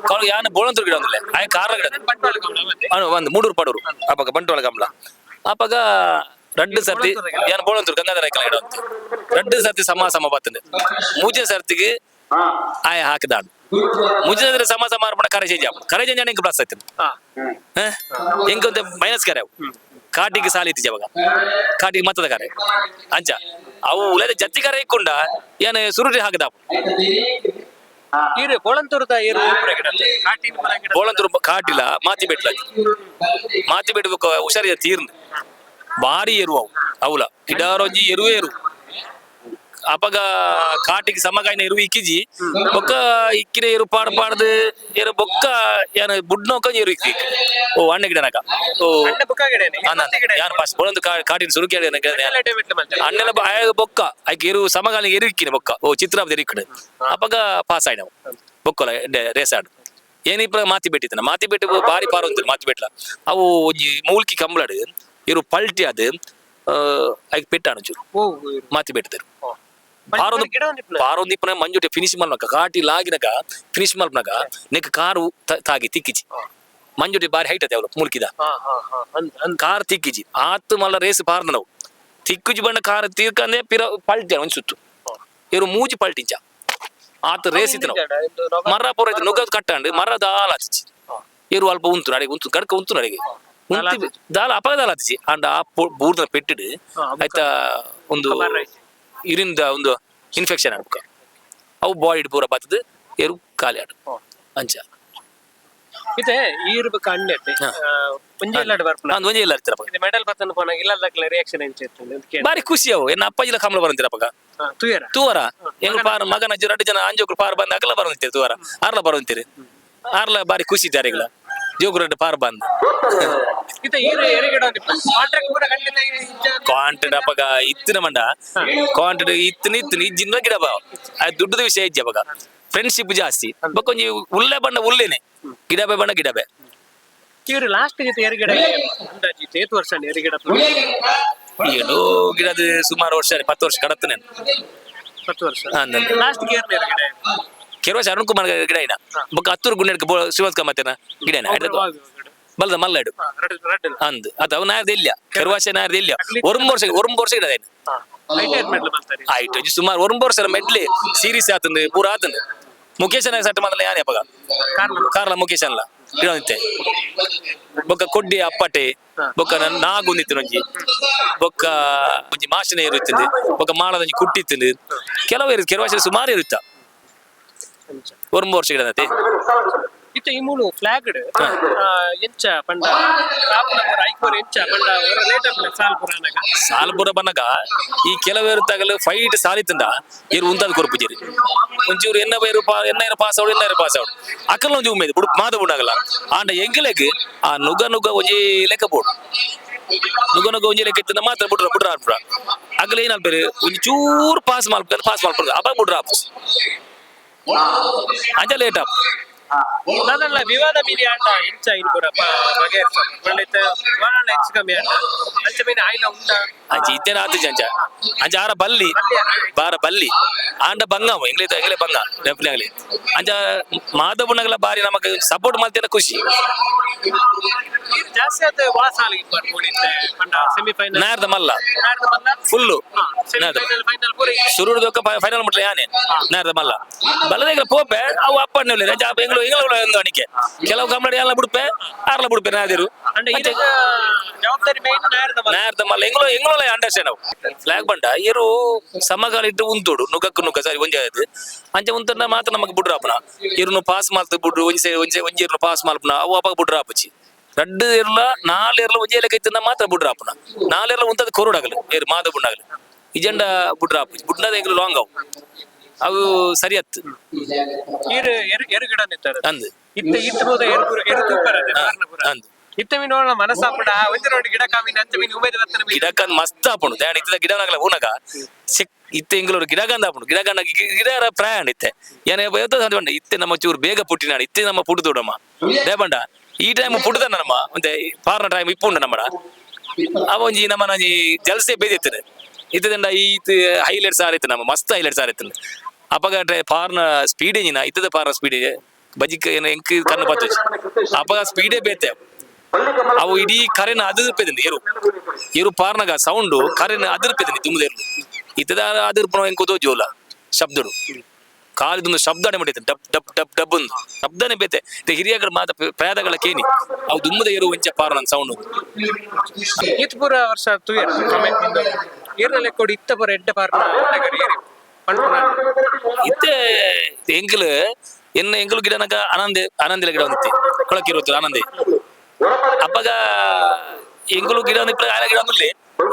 ಕಾಲ್ ಯಾನ ಬೋಳಂತರು ಗಿಡ ಒಂದಿಲ್ಲ ಆಯ ಕಾರ ಗಿಡ. ಅನು ಒಂದು ಮೂಡೂರು ಪಡೂರು ಅಪಗ ಬಂಟ್ವಾಳ ಕಮಲ. ಅಪಗ ರಡ್ಡು ಸರ್ತಿ ಯಾನ ಬೋಳಂತರು ಗಂಗಾಧರ ಗಿಡ ಅಂತ ರಡ್ಡು ಸರ್ತಿ ಸಮ ಸಮ ಬತ್ತಂದೆ. ಮೂಜೆ ಸರ್ತಿಗೆ ಆಯ ಹಾಕಿದಾಡು. ಮುಂಚಿನ ಸಮ ಸಮ ಅರ್ಪಣ ಕರೆ ಚೇಂಜ್ ಆಪುಂಡು. ಕರೆ ಚೇಂಜ್ ಎಂಕ್ ಪ್ಲಸ್ ಆಯ್ತು, ಎಂಕ್ ಒಂತೆ ಮೈನಸ್ ಕರೆ. ಅವು ಕಾಟಿಗೆ ಸಾಲಿ ಇತ್ತಿಜ ಅವಾಗ, ಕಾಟಿಗೆ ಮತ್ತದ ಕರೆ ಅಂಚ. ಅವು ಉಲದ ಜತ್ತಿ ಕರೆ ಇಕ್ಕೊಂಡ ಏನ್ ಸುರುಟಿ ಹಾಕದ. ಈರು ಬೋಳಂತೂರದ ಏರು ಕಾಟಿನ ಪುರ ಗಿಡ. ಬೋಳಂತೂರು ಕಾಟಿಲ ಮಾತಿ ಬೆಟ್ಲ ಮಾತಿ ಬೆಟ್ಟು ಹುಷಾರಿ ತೀರ್ನು ಭಾರಿ ಎರು ಅವು. ಅವಲ ಗಿಡಾರೊಂಜಿ ಎರುವೆ ಎರು. ಅಪಗ ಕಾಟಿಗೆ ಸಮಗಾಯಿನ ಎರು ಇಕ್ಕಿಜಿ. ಬೊಕ್ಕ ಇಕ್ಕಿನ ಎರು ಪಾಡ್ ಪಾಡ್ದು ಎರು ಬೊಕ್ಕ ಏನ ಬುಡ್ನೋಕ ಎರು ಇಕ್ಕಿ. ಓ ಅಣ್ಣ ಗಿಡನಕ ಓ. ಅಣ್ಣ ಬುಕ್ಕ ಗಿಡ ಏನೆ? ಯಾನ್ ಫಸ್ಟ್ ಬೋಳಂದು ಕಾಟಿನ ಸುರುಕಿ ಅಣ್ಣನ ಆಯ ಬೊಕ್ಕ ಐಕ್ ಎರು ಸಮಗಾಲ ಎರು ಇಕ್ಕಿನ ಬೊಕ್ಕ. ಓ ಚಿತ್ರಾಬ್ದ ಎರು ಇಕ್ಕಿನ ಅಪಗ ಪಾಸ್ ಆಯ್ನವು ಬೊಕ್ಕಲ ರೇಸ್ ಆಡು. ಏನಿಪ್ಪ ಮಾತಿ ಬೆಟ್ಟಿತ್ತನ ಮಾತಿ ಬೆಟ್ಟು ಬಾರಿ ಪಾರ ಉಂಟು ಮಾತಿ ಬೆಟ್ಲ. ಅವು ಒಂಜಿ ಮೂಲ್ಕಿ ಕಂಬಳಡು ಇರು ಪಲ್ಟಿ ಅದು ಐಕ್ ಪೆಟ್ಟಾಣ ಚೂರು. ಓ. ಮಾತಿ ಬೆಟ್ಟದರು ಪಾರೊಂದು ಗಿಡ ಒಂದಿಪ್ಪುನ. ಪಾರೊಂದು ಇಪ್ಪನ ಮಂಜುಟೆ ಫಿನಿಶ್ ಮಲ್ಪನಕ ಕಾಟಿ ಲಾಗಿನಕ ಫಿನಿಶ್ ಮಲ್ಪನಕ ನೆಕ್ ಕಾರು ತಾಗಿ ತಿಕ್ಕಿಜಿ. ಮಂಜುಟೆ ಬಾರಿ ಹೈಟ್ ಅದೇ ಅವಳು ಮುಲ್ಕಿದ. ಹಾ ಹಾ ಹಾ ಅಂದ್ ಅಂದ್. ಕಾರ್ ತಿಕ್ಕಿಜಿ ಆತು ಮಲ್ಲ ರೇಸ್ ಪಾರ್ದ ನಾವು. ತಿಕ್ಕುಜಿ ಬಣ್ಣ ಕಾರ್ ತೀರ್ಕಂದೆ ಪಿರ ಪಲ್ಟಿ ಒಂಜಿ ಸುತ್ತು ಇವರು ಮೂಜಿ ಪಲ್ಟಿಂಚ ಆತ ರೇಸ್ ಇತ್ತು ನಾವು. ಮರ ಪೂರ ಇತ್ತು ನುಗ್ಗದ್ ಕಟ್ಟಂಡು ಮರ ದಾಲ ಆತಿಚಿ. ಇರು ಅಲ್ಪ ಉಂತು ಅಡಿಗೆ ಉಂತು ಗಡ್ಕ ಉಂತು ಅಡಿಗೆ ಉಂತಿ ದಾಲ ಅಪಗ ದಾಲ ಆತಿಚಿ. ಅಂಡ ಆ ಬೂರ್ದ ಪೆಟ್ಟಿಡು ಆಯ್ತಾ ಒಂದು ಇರಿಂದ ಒಂದು ಇನ್ಫೆಕ್ಷನ್ ಆಡ್ಕ ಅವು ಬಾಡಿ ಪೂರ ಬತ್ತದು ಎರು ಖಾಲಿ ಆಡು ಅಂಚ. ಇದೆ ಈರು ಬೊಕ್ಕ ಅಣ್ಣೆ ಒಂಜಿ ಎಲ್ಲಾಡು ಬರ್ಪುನ. ನಾನು ಒಂಜಿ ಇಲ್ಲ ಇರ್ತೀರಪ್ಪ. ಇದು ಮೆಡಲ್ ಪತ್ತನ ಪೋನಾಗ ಇಲ್ಲದಕ್ಲೆ ರಿಯಾಕ್ಷನ್ ಎಂಚ ಇತ್ತಂಡ್ ಅಂತ ಕೇಳಿ. ಬಾರಿ ಖುಷಿ ಅವು. ಎನ್ನ ಅಪ್ಪಾಜಿಲ ಕಮಲ ಬರಂತೀರಪ್ಪಗ. ತೂಯರ. ತೂವರ ಎಂಗ್ಳು ಪಾರ್ ಮಗನ ಅಜ್ಜಿ ರಡ್ಡು ಜನ ಅಂಜೋಕ್ಳು ಪಾರ್ ಬಂದ ಅಗಲ ಬರಂತೀರಿ ತೂವರ ಆರ್ಲ ಬರಂತೀರಿ. ಆರ್ಲ ಬಾರಿ ಖುಷಿ ಇದ್ದಾರೆ ಜೋಗುರು ರಡ್ಡು ಪಾರ್ ಬಂದ್. ಇದು ಈರು ಎರೆಗಿಡ ಕಾಂಟ್ರಾಕ್ಟ್ ಪೂರ ಕಣ್ಣಿನ ಇಜ್ಜ. ಕ್ವಾಂಟಿಟಿ ಅಪಗ ಇತ್ತಿನ ಮಂಡ ಕ್ವಾಂಟಿಟಿ ಇತ್ತಿನ ಇತ್ತಿನ ಇಜ್ಜಿನ ಗಿಡ ಬಾ ಅದು ದುಡ್ಡದ ವಿಷಯ ಇಜ್ಜಿ. ಅಪಗ ಫ್ರೆಂಡ್ಶಿಪ್ ಜಾಸ್ತಿ. ಬೊಕ್ಕ ಒಂಜಿ ಉಲ್ಲೆ ಬಣ್ಣ ಉಲ್ಲೇನೆ, ಗಿಡಬೆ ಬಣ್ಣ ಗಿಡಬೆ. ಈರು ಲಾಸ್ಟ್ ಗೆ ಎರೆಗಿಡ ಅಂದಾಜು ಇತ್ತು ಏತ್ ವರ್ಷ ಎರೆಗಿಡ? ಏನೋ ಗಿಡದ ಸುಮಾರು ವರ್ಷ 10 ವರ್ಷ ಕಡತ್ತು ನಾನು. 10 ವರ್ಷ. ಹಾ, ನಂದು. ಲಾಸ್ಟ್ ಗೇರ್ ಎರೆಗಿಡ? ಕೆಲವು ವರ್ಷ ಅರುಣ್ ಕುಮಾರ್ ಗಿಡ ಇನ ಬೊಕ್ಕ ಹತ್ತೂರು ಗುಂಡೆಡ್ಕ ಶ್ರೀವಂತ ಕಮತೇನ ಗಿಡ ಇನ ಬಲ್ದ ಮಲ್ಲಡು ಅಂದ್ ಅದು ಅವ್ ನಾರ್ದ ಇಲ್ಲ ಕೆರ್ವಾಶ ನಾರ್ದ ಇಲ್ಲ. ಒರ್ಂಬ ವರ್ಷ ಒರ್ಂಬ ವರ್ಷ ಗಿಡ ಇನ. ಆಯ್ತು ಒಂಜಿ ಸುಮಾರು ಒರ್ಂಬ ವರ್ಷ ಮೆಡ್ಲಿ ಸೀರೀಸ್ ಆತಂದು ಪೂರ ಆತಂದು. ಮುಖೇಶ್ ಸೆಟ್ ಮಾಡಲ್ಲ ಯಾರು ಅಪಗ ಕಾರ್ಲ ಮುಖೇಶ್ ಅಲ್ಲ ಗಿಡ. ಬೊಕ್ಕ ಕೊಡ್ಡಿ ಅಪ್ಪಟೆ ಬೊಕ್ಕ ನಾಗುಂದಿತ್ತು ಒಂಜಿ ಬೊಕ್ಕ ಒಂಜಿ ಮಾಶಿನ ಇರುತ್ತದೆ. ಬೊಕ್ಕ ಮಾಳದ ಒಂಜಿ ಕುಟ್ಟಿ ಇತ್ತು. ಕೆಲವು ಇರುತ್ತೆ ಕೆಲವು ಸುಮಾರು ಇರುತ್ತ ಒರ್ಂಬ ವರ್ಷ ಗಿಡ. ಇತ್ತ ಈ ಮೂಲು ಫ್ಲಾಗ್ ಎಂಚ ಪಂಡ ಕಾಪುನ ಪೂರ ಐಕ್ಪುರ ಎಂಚ ಪಂಡ ಲೇಟ್ ಆಪುನ ಸಾಲ್ ಪುರಾಣಗ. ಸಾಲ್ಪುರ ಬನ್ನಗ ಈ ಕೆಲವೇರು ತಗಲು ಫೈಟ್ ಸಾಲಿತ್ತಂದ ಇರು ಉಂತಾದ ಕೊರ್ಪುಜಿರಿ ಒಂಚೂರು ಎನ್ನ ಬೈರು ಪಾ ಎನ್ನ ಇರು ಪಾಸ್ ಅವಡು ಎನ್ನ ಇರು ಪಾಸ್ ಅವಡು ಅಕಲ್ ಒಂಜಿ ಉಮೇದು ಬುಡು ಮಾದ ಬುಡಾಗಲ್ಲ. ಆಂಡ ಎಂಗಲೆಗ್ ಆ ನುಗ ನುಗ ಒಂಜಿ ಲೆಕ್ಕ ಬೋಡು ನುಗ ನುಗ ಒಂಜಿ ಲೆಕ್ಕ ಇತ್ತಂದ ಮಾತ್ರ ಬುಡ್ರ ಬುಡ್ರ ಆಡ್ಬಿಡ. ಅಗಲ ಏನಾಲ್ಪೇರು ಒಂಜಿ ಚೂರು ಪಾಸ್ ಮಾಲ್ಪ ಪಾಸ್ ಮಾಲ್ಪುರ ಅಪ್ಪ ಬುಡ್ರ ಆಪು ಅಂಚ ಲೇಟ್ ಆಪು. ದಾದಲ್ಲ ವಿವಾದ ಮೀನಿ ಆಂಡ ಇಂಚ ಇನ್ ಪೂರ ಬಗೆಹರಿಸ ಪಂಡಿತ ವಿವಾದ ಹೆಚ್ಚು ಕಮ್ಮಿ ಆಂಡ ಅಂಚ ಮೀನಿ ಆಯ್ಲ ಉಂಡ. ಅಂಚ ಇತ್ತೇನ ಆತು ಅಂಚ ಅಂಚ ಆರ ಬಲ್ಲಿ ಬಾರ ಬಲ್ಲಿ ಆಂಡ ಬಂಗ ಎಂಗ್ಲೇ ಎಂಗ್ಲೇ ಬಂಗ ಡೆಫಿನೆಟ್ಲಿ ಆಗಲಿ. ಅಂಚ ಮಾಧವನಗಲ ಬಾರಿ ನಮಕ್ ಸಪೋರ್ಟ್ ಮಾಡ್ತೇನೆ, ಖುಷಿ. ನೀರು ಜಾಸ್ತಿ ಆತ ವಾಸಾಲ ಇಪ್ಪರ್ ಕೂಡಿತ್ತೆ ಪಂಡ ಸೆಮಿಫೈನಲ್. ನಾರ್ದ ಮಲ್ಲ full. Semifinal, final ಪೂರ. ಸುರುಡು ಫೈನಲ್ ಮುಟ್ಲೆ ಯಾನೆ ನಾರ್ದ ಮಲ್ಲ ಬಲ್ಲದ ಪೋಪೆ ಅವು ಅಪ್ಪಣ್ಣೆ ರಜಾ ಎಂಗ್ಳು ಎಂಗ್ಳು ಒಂದು ಅಣಿಕೆ ಕೆಲವು ಕಮ್ಮಡಿ ಎಲ್ಲ ಬಿಡ್ಪೆ ಆರ್ಲ ಬಿಡ್ಪೆ ನಾದಿರು. ಅಂಡ ಇದಕ್ಕೆ ಜವಾಬ್ದಾರಿ ಮೇನ್ ನಾಯರ್ದ ಮಲ್ಲ. ನಾರ್ದ ಮಲ್ಲ ಎಂಗ್ಳು ಎಂಗ್ಳು ಅಂಡರ್ಸ್ಟ್ಯಾಂಡ್ ಅವು ಫ್ಲಾಗ್ ಬಂಡ ಏರು ಸಮಗಾಲ ಇಟ್ಟು ಉಂತೋಡು ನುಗ್ಗಕ್ಕೆ ನುಗ್ಗ ಸರಿ ಒಂಜೆ ಆಯ್ತು. ಅಂಚ ಉಂತನ್ನ ಮಾತ್ರ ನಮಗೆ ಬುಡ್ರು ಆಪುನ ಇರುನು ಪಾಸ್ ಮಾಲ್ತು ಬುಡ್ರು ಒಂಜೆ ಒಂಜೆ ಒಂಜಿ ಇರುನು ಪಾಸ್ ಮಾಲ್ಪುನ ಅವು ಅಪ್ಪ ಬುಡ್ರು ಆಪುಚಿ. ರಡ್ಡು ಇರ್ಲ ನಾಲ್ ಇರ್ಲ ಒಂಜೆ ಲೆಕ್ಕ ಇತ್ತಂದ ಮಾತ್ರ ಬುಡ್ರು ಆಪುನ. ನಾಲ್ ಇರ್ಲ ಉಂತದ ಕೊರಡಾಗಲು ಏರು ಮಾದ ಬುಡ್ಡಾಗಲು ಇಜಂಡ ಬುಡ್ರು ಆಪುಚಿ ಬುಡ್ನದ ಎಂಗ್ಳು ಲಾಂಗ್ ಅವು ಅವು ಸರಿ ಅತ್ತು. ನೀರು ಎರು ಎರು ಗಿಡ ನಿಂತಾರೆ. ಅಂದು. ಇತ್ತ ಇತ್ತ ಹೋದ ಎರು ಪೂರ ಎರು ತೂಪರ ಪೂರ. ಅಂದು. ಇತ್ತ ಮೀನು ನೋಡೋಣ ಮನಸ್ಸಾಪಡ ಒಂಜಿ ನೋಡಿ ಗಿಡ ಕಾಮಿನ ಅಂಚ ಮೀನು ಉಮೇದ ಬತ್ತನ ಮೀನು. ಗಿಡಕ್ಕಂದ್ ಮಸ್ತ್ ಆಪುಂಡು ದಾಣ ಇತ್ತದ ಗಿಡನಾಗಲ ಊನಗ ಸಿಕ್ ಇತ್ತೆ ಇಂಗ್ಲೂರು ಗಿಡಗಂದ ಆಪುಂಡು ಗಿಡಗಂಡ ಗಿಡ ಪ್ರಾಯ ಇತ್ತೆ ಏನೇ ಬಯತ ಇತ್ತೆ ನಮ್ಮ ಚೂರು ಬೇಗ ಪುಟ್ಟಿನಾಡು ಇತ್ತೆ ನಮ್ಮ ಪುಟ್ಟು ದೊಡಮ್ಮ ದೇಬಂಡ ಈ ಟೈಮ್ ಪುಟ್ಟದ ನಮ್ಮ ಒಂತೆ ಪಾರ್ನ ಟೈಮ್ ಇಪ್ಪುಂಡು ನಮ್ಮಡ ಅವ ಒಂಜಿ ನಮ್ಮ ಒಂಜಿ ಜಲ್ಸೆ ಬೇದಿತ್ತನೆ ಇತ್ತದಂಡ ಈ ಹೈಲೈಟ್ಸ್ ಆರಿತ್ತು ನಮ್ಮ ಮಸ್ತ್ ಹೈಲೈಟ್ಸ್ ಆರಿತ್ತು. ಅಪಗ ಪಾರ್ನ ಸ್ಪೀಡ್ ಇಂಜಿನ ಇತ್ತದ ಪಾರ್ನ ಸ್ಪೀಡ್ ಬಜಿಕ್ ಏನ ಎಂಕ್ ಕಣ್ಣು ಪತ್ತು ಅಪಗ ಸ್ಪೀಡೇ ಬೇತೆ. ಅವು ಇಡೀ ಕರೆನ ಅದಿರ್ಪೆದಿಂದ ಏರು ಏರು ಪಾರ್ನಗ ಸೌಂಡು ಕರೆನ ಅದಿರ್ಪೆదని ತುಮ್ಮದೇರು ಇತ್ತದ ಅದಿರ್ಪಣ ಎಂಕುದೋ ಜೋಲ ಶಬ್ದಡು ಕಾಲಿದೊಂದು ಶಬ್ದನೆ ಮಾಡಿತ್ತು dub dub dub dub ಒಂದು ಶಬ್ದನೆ ಬೇತೆ. ಇತ್ತೆ ಹಿರಿಯಗಳ ಮಾತ ಪ್ರಯಾದಗಳ ಕೇನಿ ಅವು ದುಮ್ಮದ ಏರು ಒಂಚ ಪಾರ್ನ ಸೌಂಡ್. ಇತ್ ಪೂರ ವರ್ಷ ತುಯರ್ ಏರ್ನ ಲೆಕ್ಕೋಡು ಇತ್ತ ಪೂರ ಎಡ್ಡ ಪಾರ್ನ ಏರಿ ಪಂಡ್ಪುನ. ಇತ್ತೆ ಎಂಕಲ್ ಎನ್ನ ಎಂಕಲು ಗಿಡನಕ ಆನಂದ ಆನಂದಿಲ ಗಿಡ ಒಂದಿತ್ತೆ ಕೊಳಕಿರುತ್ತು ಆನಂದೆ. ಅಪ್ಪಗ ಎಂಕಲು ಗಿಡ ಒಂದು ಆಲ ಗಿಡ ಒಂದಿಲ್ಲ.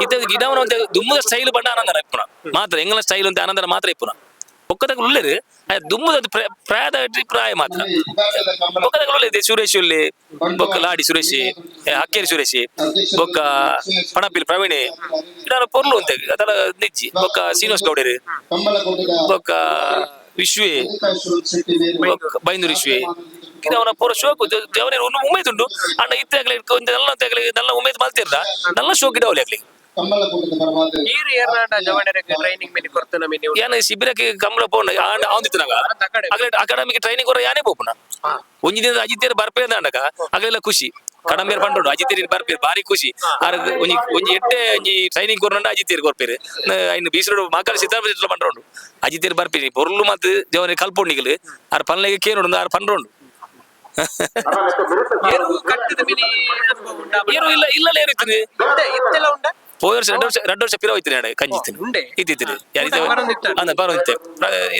ಇತ್ತೆ ಗಿಡವನ ಒಂದು ದುಮ್ಮದ ಸ್ಟೈಲ್ ಬಣ್ಣ ಆನಂದನ ಇಪ್ಪುನ ಮಾತ್ರ ಎಂಗಲ ಸ್ಟೈಲ್ ಅಂತ ಆನಂದನ ಮಾತ್ರ ಇಪ್ಪುನ ಒಕ್ಕದಾಗ ಉಳ್ಳೇರು ದುಮ್ಮದ ಪ್ರಾಯದ ಪ್ರಾಯ ಮಾತ್ರ ಬೊಕ್ಕದಾಗ ಉಳ್ಳೇದೆ ಸುರೇಶ್ ಉಳ್ಳಿ ಬೊಕ್ಕ ಲಾಡಿ ಸುರೇಶ್, ಹಕ್ಕೇರಿ ಸುರೇಶ್, ಬೊಕ್ಕ ಪಣಪಿಲ್ ಪ್ರವೀಣ್ ಗಿಡ ಪೊರ್ಲು ಅಂತ ಅದರ ನಿಜ್ಜಿ ಬೊಕ್ಕ ಶ್ರೀನಿವಾಸ್ ಗೌಡರು ಬೊಕ್ಕ ವಿಶ್ವೇ ಬೊಕ್ಕ ಬೈಂದೂರು ವಿಶ್ವೇ ಇದು ಅವನ ಪೂರ ಶೋಕು ದೇವನೇ ಒಂದು ಉಮೇದ್ ಉಂಟು ಅಣ್ಣ ಇತ್ತೆ ಆಗ್ಲಿ ಒಂದು ನಲ್ಲ ಆಗ್ಲಿ ನಲ್ಲ ಉಮೇದ್ ಮಲ್ತಿರ್ದ ನಲ್ಲ ಶೋಕ್ ಗಿಡವಲಿ ಆಗ್ಲಿ. ನೀರು ಏರ್ನಾಂಡ ಜವಣರಿಗೆ ಟ್ರೈನಿಂಗ್ ಮೀನಿ ಕೊರ್ತನ ಮೀನಿ. ಯಾನ ಶಿಬಿರಕ್ಕೆ ಕಂಬಳ ಪೋಂಡ ಆಂಡ ಆವಂದಿತ್ತು ನಾಗ ಅಗಲೆ ಅಕಾಡೆಮಿಗೆ ಟ್ರೈನಿಂಗ್ ಕೊರ ಯಾನೇ ಪೋಪುನ ಒಂಜಿ ದಿನ ಅಜಿತೇರ್ ಬರ್ಪೇ ಅಂಡಕ ಅಗಲೆಲ್ಲ ಖುಷಿ ಕಡಂಬೇರ್ ಪಂಡೋಡು ಅಜಿತೇರ್ ಬರ್ಪೇರ್ ಬಾರಿ ಖುಷಿ. ಆರ್ ಒಂಜಿ ಒಂಜಿ ಎಟ್ಟೆ ಒಂಜಿ ಟ್ರೈನಿಂಗ್ ಕೊರ್ನಂಡ ಅಜಿತೇರ್ ಕೊರ್ಪೇರು ಇನ್ನು ಬೀಸರೋಡು ಮಾಕಾಲ ಸಿದ್ದಾರ್ಥ ಪಂಡ್ರೋಡು ಅಜಿತೇರ್ ಬರ್ಪೇರಿ ಪೊರ್ಲು ಮತ್ತು ಜವನೆ ಕಲ್ಪೊಂಡಿಗಲು ಆರ್ ಪನ್ಲೆಗೆ ಕೇನೋಡು ಆರ್ ಪಂಡ್ರೋಡು. ಏರು ಕಟ್ಟದ ಮೀನಿ ಅನುಭವ ಉಂಡಾ? ಏರು ಇಲ್ಲ ಇಲ್ಲ ಏರು ಇತ್ತು. ಇತ್ತೆ ಇತ್ತೆಲ್ಲ ಉಂಡಾ? ಪೋಯ ವರ್ಷ 2 ವರ್ಷ 2 ವರ್ಷ ಪಿರ ಹೋಯ್ತು ನಾಡೆ ಕಂಜಿತ್ತಿನ. ಉಂಡೆ? ಇತ್ತಿತ್ತು. ಬರೋದಿತ್ತ? ಅಂದ ಬರೋದಿತ್ತೆ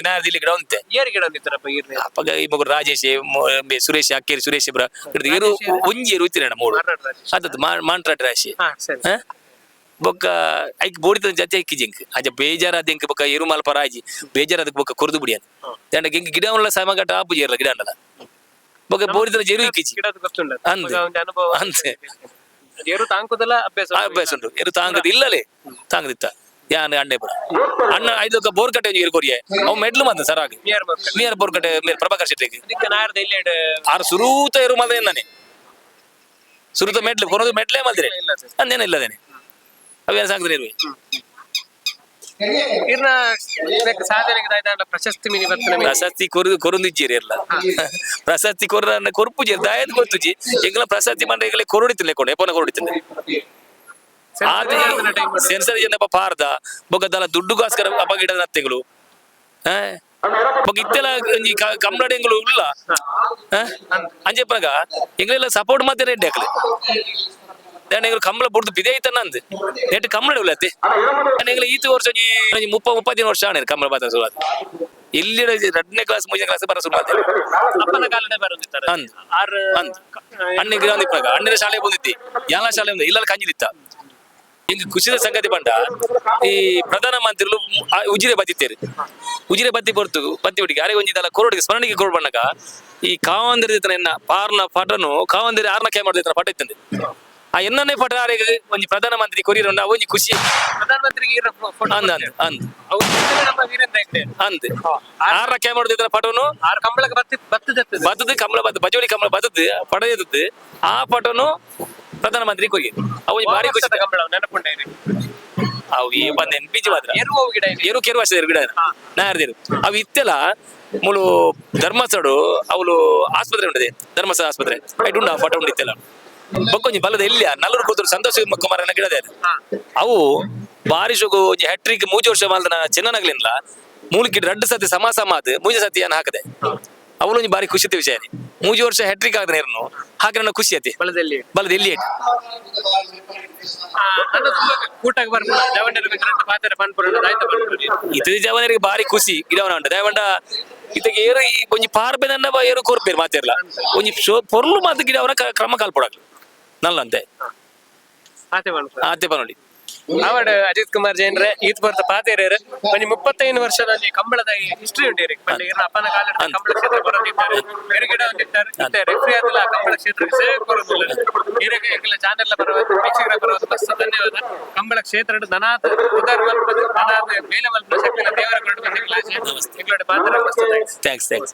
ನಾ ಇಲ್ಲಿ ಗಿಡ ಉಂತೆ. ಏರು ಗಿಡ ಒಂದಿತ್ತರಪ್ಪ ಈರ್ನ? ಅಪ್ಪಗ ಈ ಮಗು ರಾಜೇಶ್ ಸುರೇಶ್ ಅಕ್ಕೇರಿ ಸುರೇಶ್ ಇಬ್ರ ಹಿಡ್ದು ಏರು ಒಂಜಿ ಏರು ಇತ್ತಿನ ಮೂಡು. ಮಾರ್ನಾಡ್ ರಾಜೇಶ್. ಅದದ್ದು ಮಾಂಟ್ರಾಟ್ ರಾಶಿ. ಹಾ ಸರಿ. ಹ? ಬೊಕ್ಕ ಐಕ್ ಬೋಡಿತ ಜತೆ ಐಕ್ಕಿ ಜಿಂಕ್ ಅಜ ಬೇಜಾರಾದ ಎಂಕ್ ಬೊಕ್ಕ ಎರು ಮಲ್ಪ ರಾಜಿ ಬೇಜಾರಾದ ಬೊಕ್ಕ ಕೊರ್ದು ಬಿಡಿಯನ್ ದಂಡ ಗಿಂಕ್ ಗಿಡ ಉಲ್ಲ ಸಮಗಟ್ಟ ಆಪು ಜೇರ್ಲ ಗಿಡ ಅಂಡಲ ಬೊಕ್ಕ ಬೋಡಿತ ಜೇರು ಇಕ್ಕಿಜಿ. ಗಿಡದ ಗೊತ್ತುಂಡ. ಅಂದ್. ಒಂದು ಅನುಭವ. ಅಂತೆ. ಏರು ತಾಂಕುದಲ್ಲ ಅಭ್ಯಾಸ. ಆ ಅಭ್ಯಾಸ ಉಂಟು ಎರು ತಾಂಗದ ಇಲ್ಲಲೇ ತಾಂಗದಿತ್ತ ಯಾನ್ ಅಣ್ಣೆ ಪುರ ಅಣ್ಣ ಐದೊಕ್ಕ ಬೋರ್ ಕಟ್ಟೆ ಒಂಜಿ ಕೊರಿಯೆ ಅವು ಮೆಡ್ಲು ಮಂದ ಸರಾಗಿ. ನಿಯರ್ ಬರ್ಕ. ನಿಯರ್ ಬೋರ್ ಕಟ್ಟೆ ಮೇರ್ ಪ್ರಭಾಕರ್ ಶೆಟ್ಟಿಗೆ. ಅದಕ್ಕೆ ನಾಯರ್ದ ಇಲ್ಲೇಡ್. ಆರ್ ಸುರೂತ ಎರು ಮಲ್ದ ನಾನೆ ಸುರೂತ ಮೆಡ್ಲು ಕೊನದು ಮೆಡ್ಲೇ ಮಲ್ದಿರೆ. ಇಲ್ಲ ಸರ್. ಅಂದೇನ ಇಲ್ಲದೇನೆ ಅವೇನು ಸಾಕ್ದ್ರೆ ಇರುವೆ. ಇರ್ನ ಇದಕ್ಕೆ ಸಾಧನೆಗೆ ದಾಯ್ದಾಂಡ ಪ್ರಶಸ್ತಿ ಮಿನಿ ಬರ್ತನ ಮೀನಿ. ಪ್ರಶಸ್ತಿ ಕೊರು ಕೊರುಂದಿಜ್ಜೇರಿ ಎಲ್ಲ ಪ್ರಶಸ್ತಿ ಕೊರ್ರ ಕೊರ್ಪುಜೇರಿ ದಾಯದ್ ಗೊತ್ತುಜಿ ಎಂಗ್ಲ ಪ್ರಶಸ್ತಿ ಮಂಡ ಎಂಗ್ಲೆ ಕೊರುಡಿತಿಲ್ಲ ಕೊಂಡು ಎಪೋನ ಕೊರುಡಿತಿಲ್ಲ. ಸೆನ್ಸರ್ ಜನಪ್ಪ ಪಾರ್ದ ಬೊಕ್ಕ ದಲ ದುಡ್ಡುಗೋಸ್ಕರ ಅಪ್ಪ ಗಿಡದ ನತ್ತೆಗಳು ಬೊಕ್ಕ ಇತ್ತೆಲ್ಲ ಒಂಜಿ ಕನ್ನಡ ಎಂಗಳು ಉಲ್ಲ ಅಂಜೆಪ್ಪನಾಗ ಎಂಗ್ಲೆಲ್ಲ ಸಪೋರ್ಟ್ ಮಾತ್ರ ರೆಡ್ಡಿ ಹಾಕಲಿ ದಾಂಡ ಎಂಗ್ಲು ಕಂಬಳ ಬುಡ್ದು ಬಿದೆ ಐತ ನಂದು ನೆಟ್ ಕಂಬಳ ಉಲ್ಲತ್ತೆ ಎಂಗ್ಲ ಈತ ವರ್ಷ ಒಂಜಿ ಒಂಜಿ 35 ವರ್ಷ ಆಣೆ ಕಂಬಳ ಬಾತ ಸುರುವಾದ ಇಲ್ಲಿ 2ನೇ ಕ್ಲಾಸ್ 3ನೇ ಕ್ಲಾಸ್ ಬರ ಶುರು ಮಾಡ್ತಾರೆ. ಅಪ್ಪನ ಕಾಲದ ಬರೋದಿತ್ತಾರೆ. ಅಂದ್. ಆರ್. ಅಂದ್ ಅಣ್ಣ ಗಿಡ ಇಪ್ಪನಾಗ ಅಣ್ಣನ ಶಾಲೆ ಬಂದಿದ್ದಿ ಯಾಲ ಶಾಲೆ ಬಂದ ಇಲ್ಲ ಕಂಜಿಲಿತ್ತ. ಹಿಂಗ ಖುಷಿದ ಸಂಗತಿ ಬಂಡ ಈ ಪ್ರಧಾನ ಮಂತ್ರಿಗಳು ಆ ಉಜಿರೆ ಬತ್ತಿತ್ತೇರು ಉಜಿರೆ ಬತ್ತಿ ಬರ್ತು ಬತ್ತಿ ಹುಡುಗಿ ಅರೆ ಒಂಜಿ ದಲ ಕೊರೋಡಿಗೆ ಸ್ಮರಣಿಗೆ ಕೊಡ್ ಬಣ್ಣಗ ಈ ಕಾವಂದಿರ ಎನ್ನ ಪಾರ್ನ ಪಟನು ಕಾವಂದಿರ ಆರ್ನ ಕೈ ಮಾಡಿದ ಪಟ ಇತ್ತಂದೆ. ಆ ಎನ್ನನೇ ಪಟ ಆರೆಗ್ ಒಂಜಿ ಪ್ರಧಾನ ಮಂತ್ರಿ ಕೊರಿಯರ್ ಉಂಡು, ಅವು ಒಂಜಿ ಖುಷಿ. ಪ್ರಧಾನಮಂತ್ರಿಗೆ ಈರ ಫೋಟೋ? ಅಂದ್ ಅಂದ್ ಅಂದ್. ಅವ್ರು ನಮ್ಮ ವೀರೇಂದ್ರ ಹೆಗ್ಡೆ. ಅಂದ್, ಆರ ಕ್ಯಾಮರಾ ಪಟೋನು. ಆರ್ ಕಂಬಳಕ್ಕೆ ಬತ್ತಿ ಬತ್ತದತ್ತದ. ಬತ್ತದು, ಕಮಲ ಬತ್ತು, ಬಜೋಳಿ ಕಮಲ ಬತ್ತದು, ಪಟ ಎತ್ತದು, ಆ ಪಟನು ಪ್ರಧಾನ ಮಂತ್ರಿ ಕೊರಿಯರ್, ಅವು ಒಂಜಿ ಭಾರಿ ಖುಷಿ. ಕಂಬಳ ನೆನಪುಂಡ? ಅವು ಈ ಬಂದ ಎನ್ಪಿಜಿ ಮಾತ್ರ. ಎರುವು ಗಿಡ ಇದೆ. ಎರು ಕೆರು ವರ್ಷ ಗಿಡ ನಾರ್ದಿರು. ಅವು ಇತ್ತೆಲ್ಲ ಮೂಲು ಧರ್ಮಸ್ಥಳು ಅವಳು ಆಸ್ಪತ್ರೆ ಉಂಟದೆ, ಧರ್ಮಸ್ಥಳ ಆಸ್ಪತ್ರೆ ಐಟ್ ಉಂಡು. ಆ ಫೋಟೋ ಉಂಡು ಇತ್ತೆಲ್ಲ. ಬೊಕ್ಕೊಂಜಿ ಬಲದ ಎಲ್ಲಿಯ ನಲ್ಲೂರು ಕೂತರು ಸಂತೋಷ್ ಕುಮಾರನ ಗಿಡದೆ. ಅವು ಬಾರಿ ಶೋಕು. ಒಂಜಿ ಹ್ಯಾಟ್ರಿಕ್ ಮೂಜಿ ವರ್ಷ ಮಾಲ್ದನ ಚೆನ್ನನಗ್ಲಿಲ್ಲ ಮೂಲಕ್ಕೆ ರಡ್ಡು ಸತಿ ಸಮ ಸಮ ಆದ್ ಮೂಜಿ ಸತಿ ಅನ್ನ ಹಾಕದೆ. ಅವಳು ಒಂಜಿ ಬಾರಿ ಖುಷಿತ ವಿಷಯ. ಮೂಜಿ ವರ್ಷ ಹ್ಯಾಟ್ರಿಕ್ ಆಗದ ನೀರನ್ನು ಹಾಕಿ ನನ್ನ ಖುಷಿ ಆತಿ. ಬಲದಲ್ಲಿ. ಬಲದ ಎಲ್ಲಿ ಏಟ್. ನನ್ನ ತುಂಬಾ ಕೂಟಕ್ಕೆ ಬರ್ಬೋದು ಜವಣ್ಣರ ಪಾತ್ರ ಪನ್ಪುರ ಆಯ್ತು ಪನ್ಪುರಿ. ಇತದ ಜವನರಿಗೆ ಬಾರಿ ಖುಷಿ ಗಿಡವನ ಉಂಟು. ದಯವಂಡ ಇದಕ್ಕೆ ಏರು ಈ ಒಂಜಿ ಪಾರ್ಬೆದನ್ನ ಏರು ಕೊರ್ಪೇರು ಮಾತಿರ್ಲ. ಒಂಜಿ ಶೋ ಪೊರ್ಲು ಮಾತು ಗಿಡವನ ಕ್ರಮ ಕಾಲ್ಪಡಾಗ್ಲು ನಲ್ಲಂತೆ. ಆತೆ ಪನ್ಪುರ. ಆತೆ ಪನೋಡಿ. ಆವಡ್ ಅಜಿತ್ ಕುಮಾರ್ ಜೈನ್ರೆ, ಈತ್ ಬರ್ತ ಪಾತೇರೇರು. ಒಂಜಿ 35 ವರ್ಷದ ಒಂಜಿ ಕಂಬಳದ ಹಿಸ್ಟ್ರಿ ಉಂಟು ಇರೆಗ್. ಪಂಡ ಇರ್ನ ಅಪ್ಪನ ಕಾಲಡ್ ಕಂಬಳ ಕ್ಷೇತ್ರ ಬರೋದಿದ್ದಾರೆ, ಗಿಡ ಒಂದಿತ್ತಾರೆ, ಇತ್ತೆ ರೆಫ್ರಿ ಆದಲ ಕಂಬಳ ಕ್ಷೇತ್ರಕ್ಕೆ ಸೇವೆ ಕೊರೋದಿಲ್ಲ. ಇರೆಗ್ ಎಂಕಲ್ನ ಚಾನೆಲ್ ಬರೋದು, ವೀಕ್ಷಕರ ಬರೋದು ಮಸ್ತ್ ಧನ್ಯವಾದ. ಕಂಬಳ ಕ್ಷೇತ್ರ ನನಾತ್ ಉದಾರ ಮಲ್ಪದು, ನನಾತ್ ಬೇಲೆ ಮಲ್ಪದ ಶಕ್ತಿನ ದೇವರ ಕೊರಡು ಬಂದಿಲ್ಲ. ಎಂಕ್ಲೋಡೆ ಪಾತ್ರ ಮಸ್ತ್ thanks. Thanks, thanks.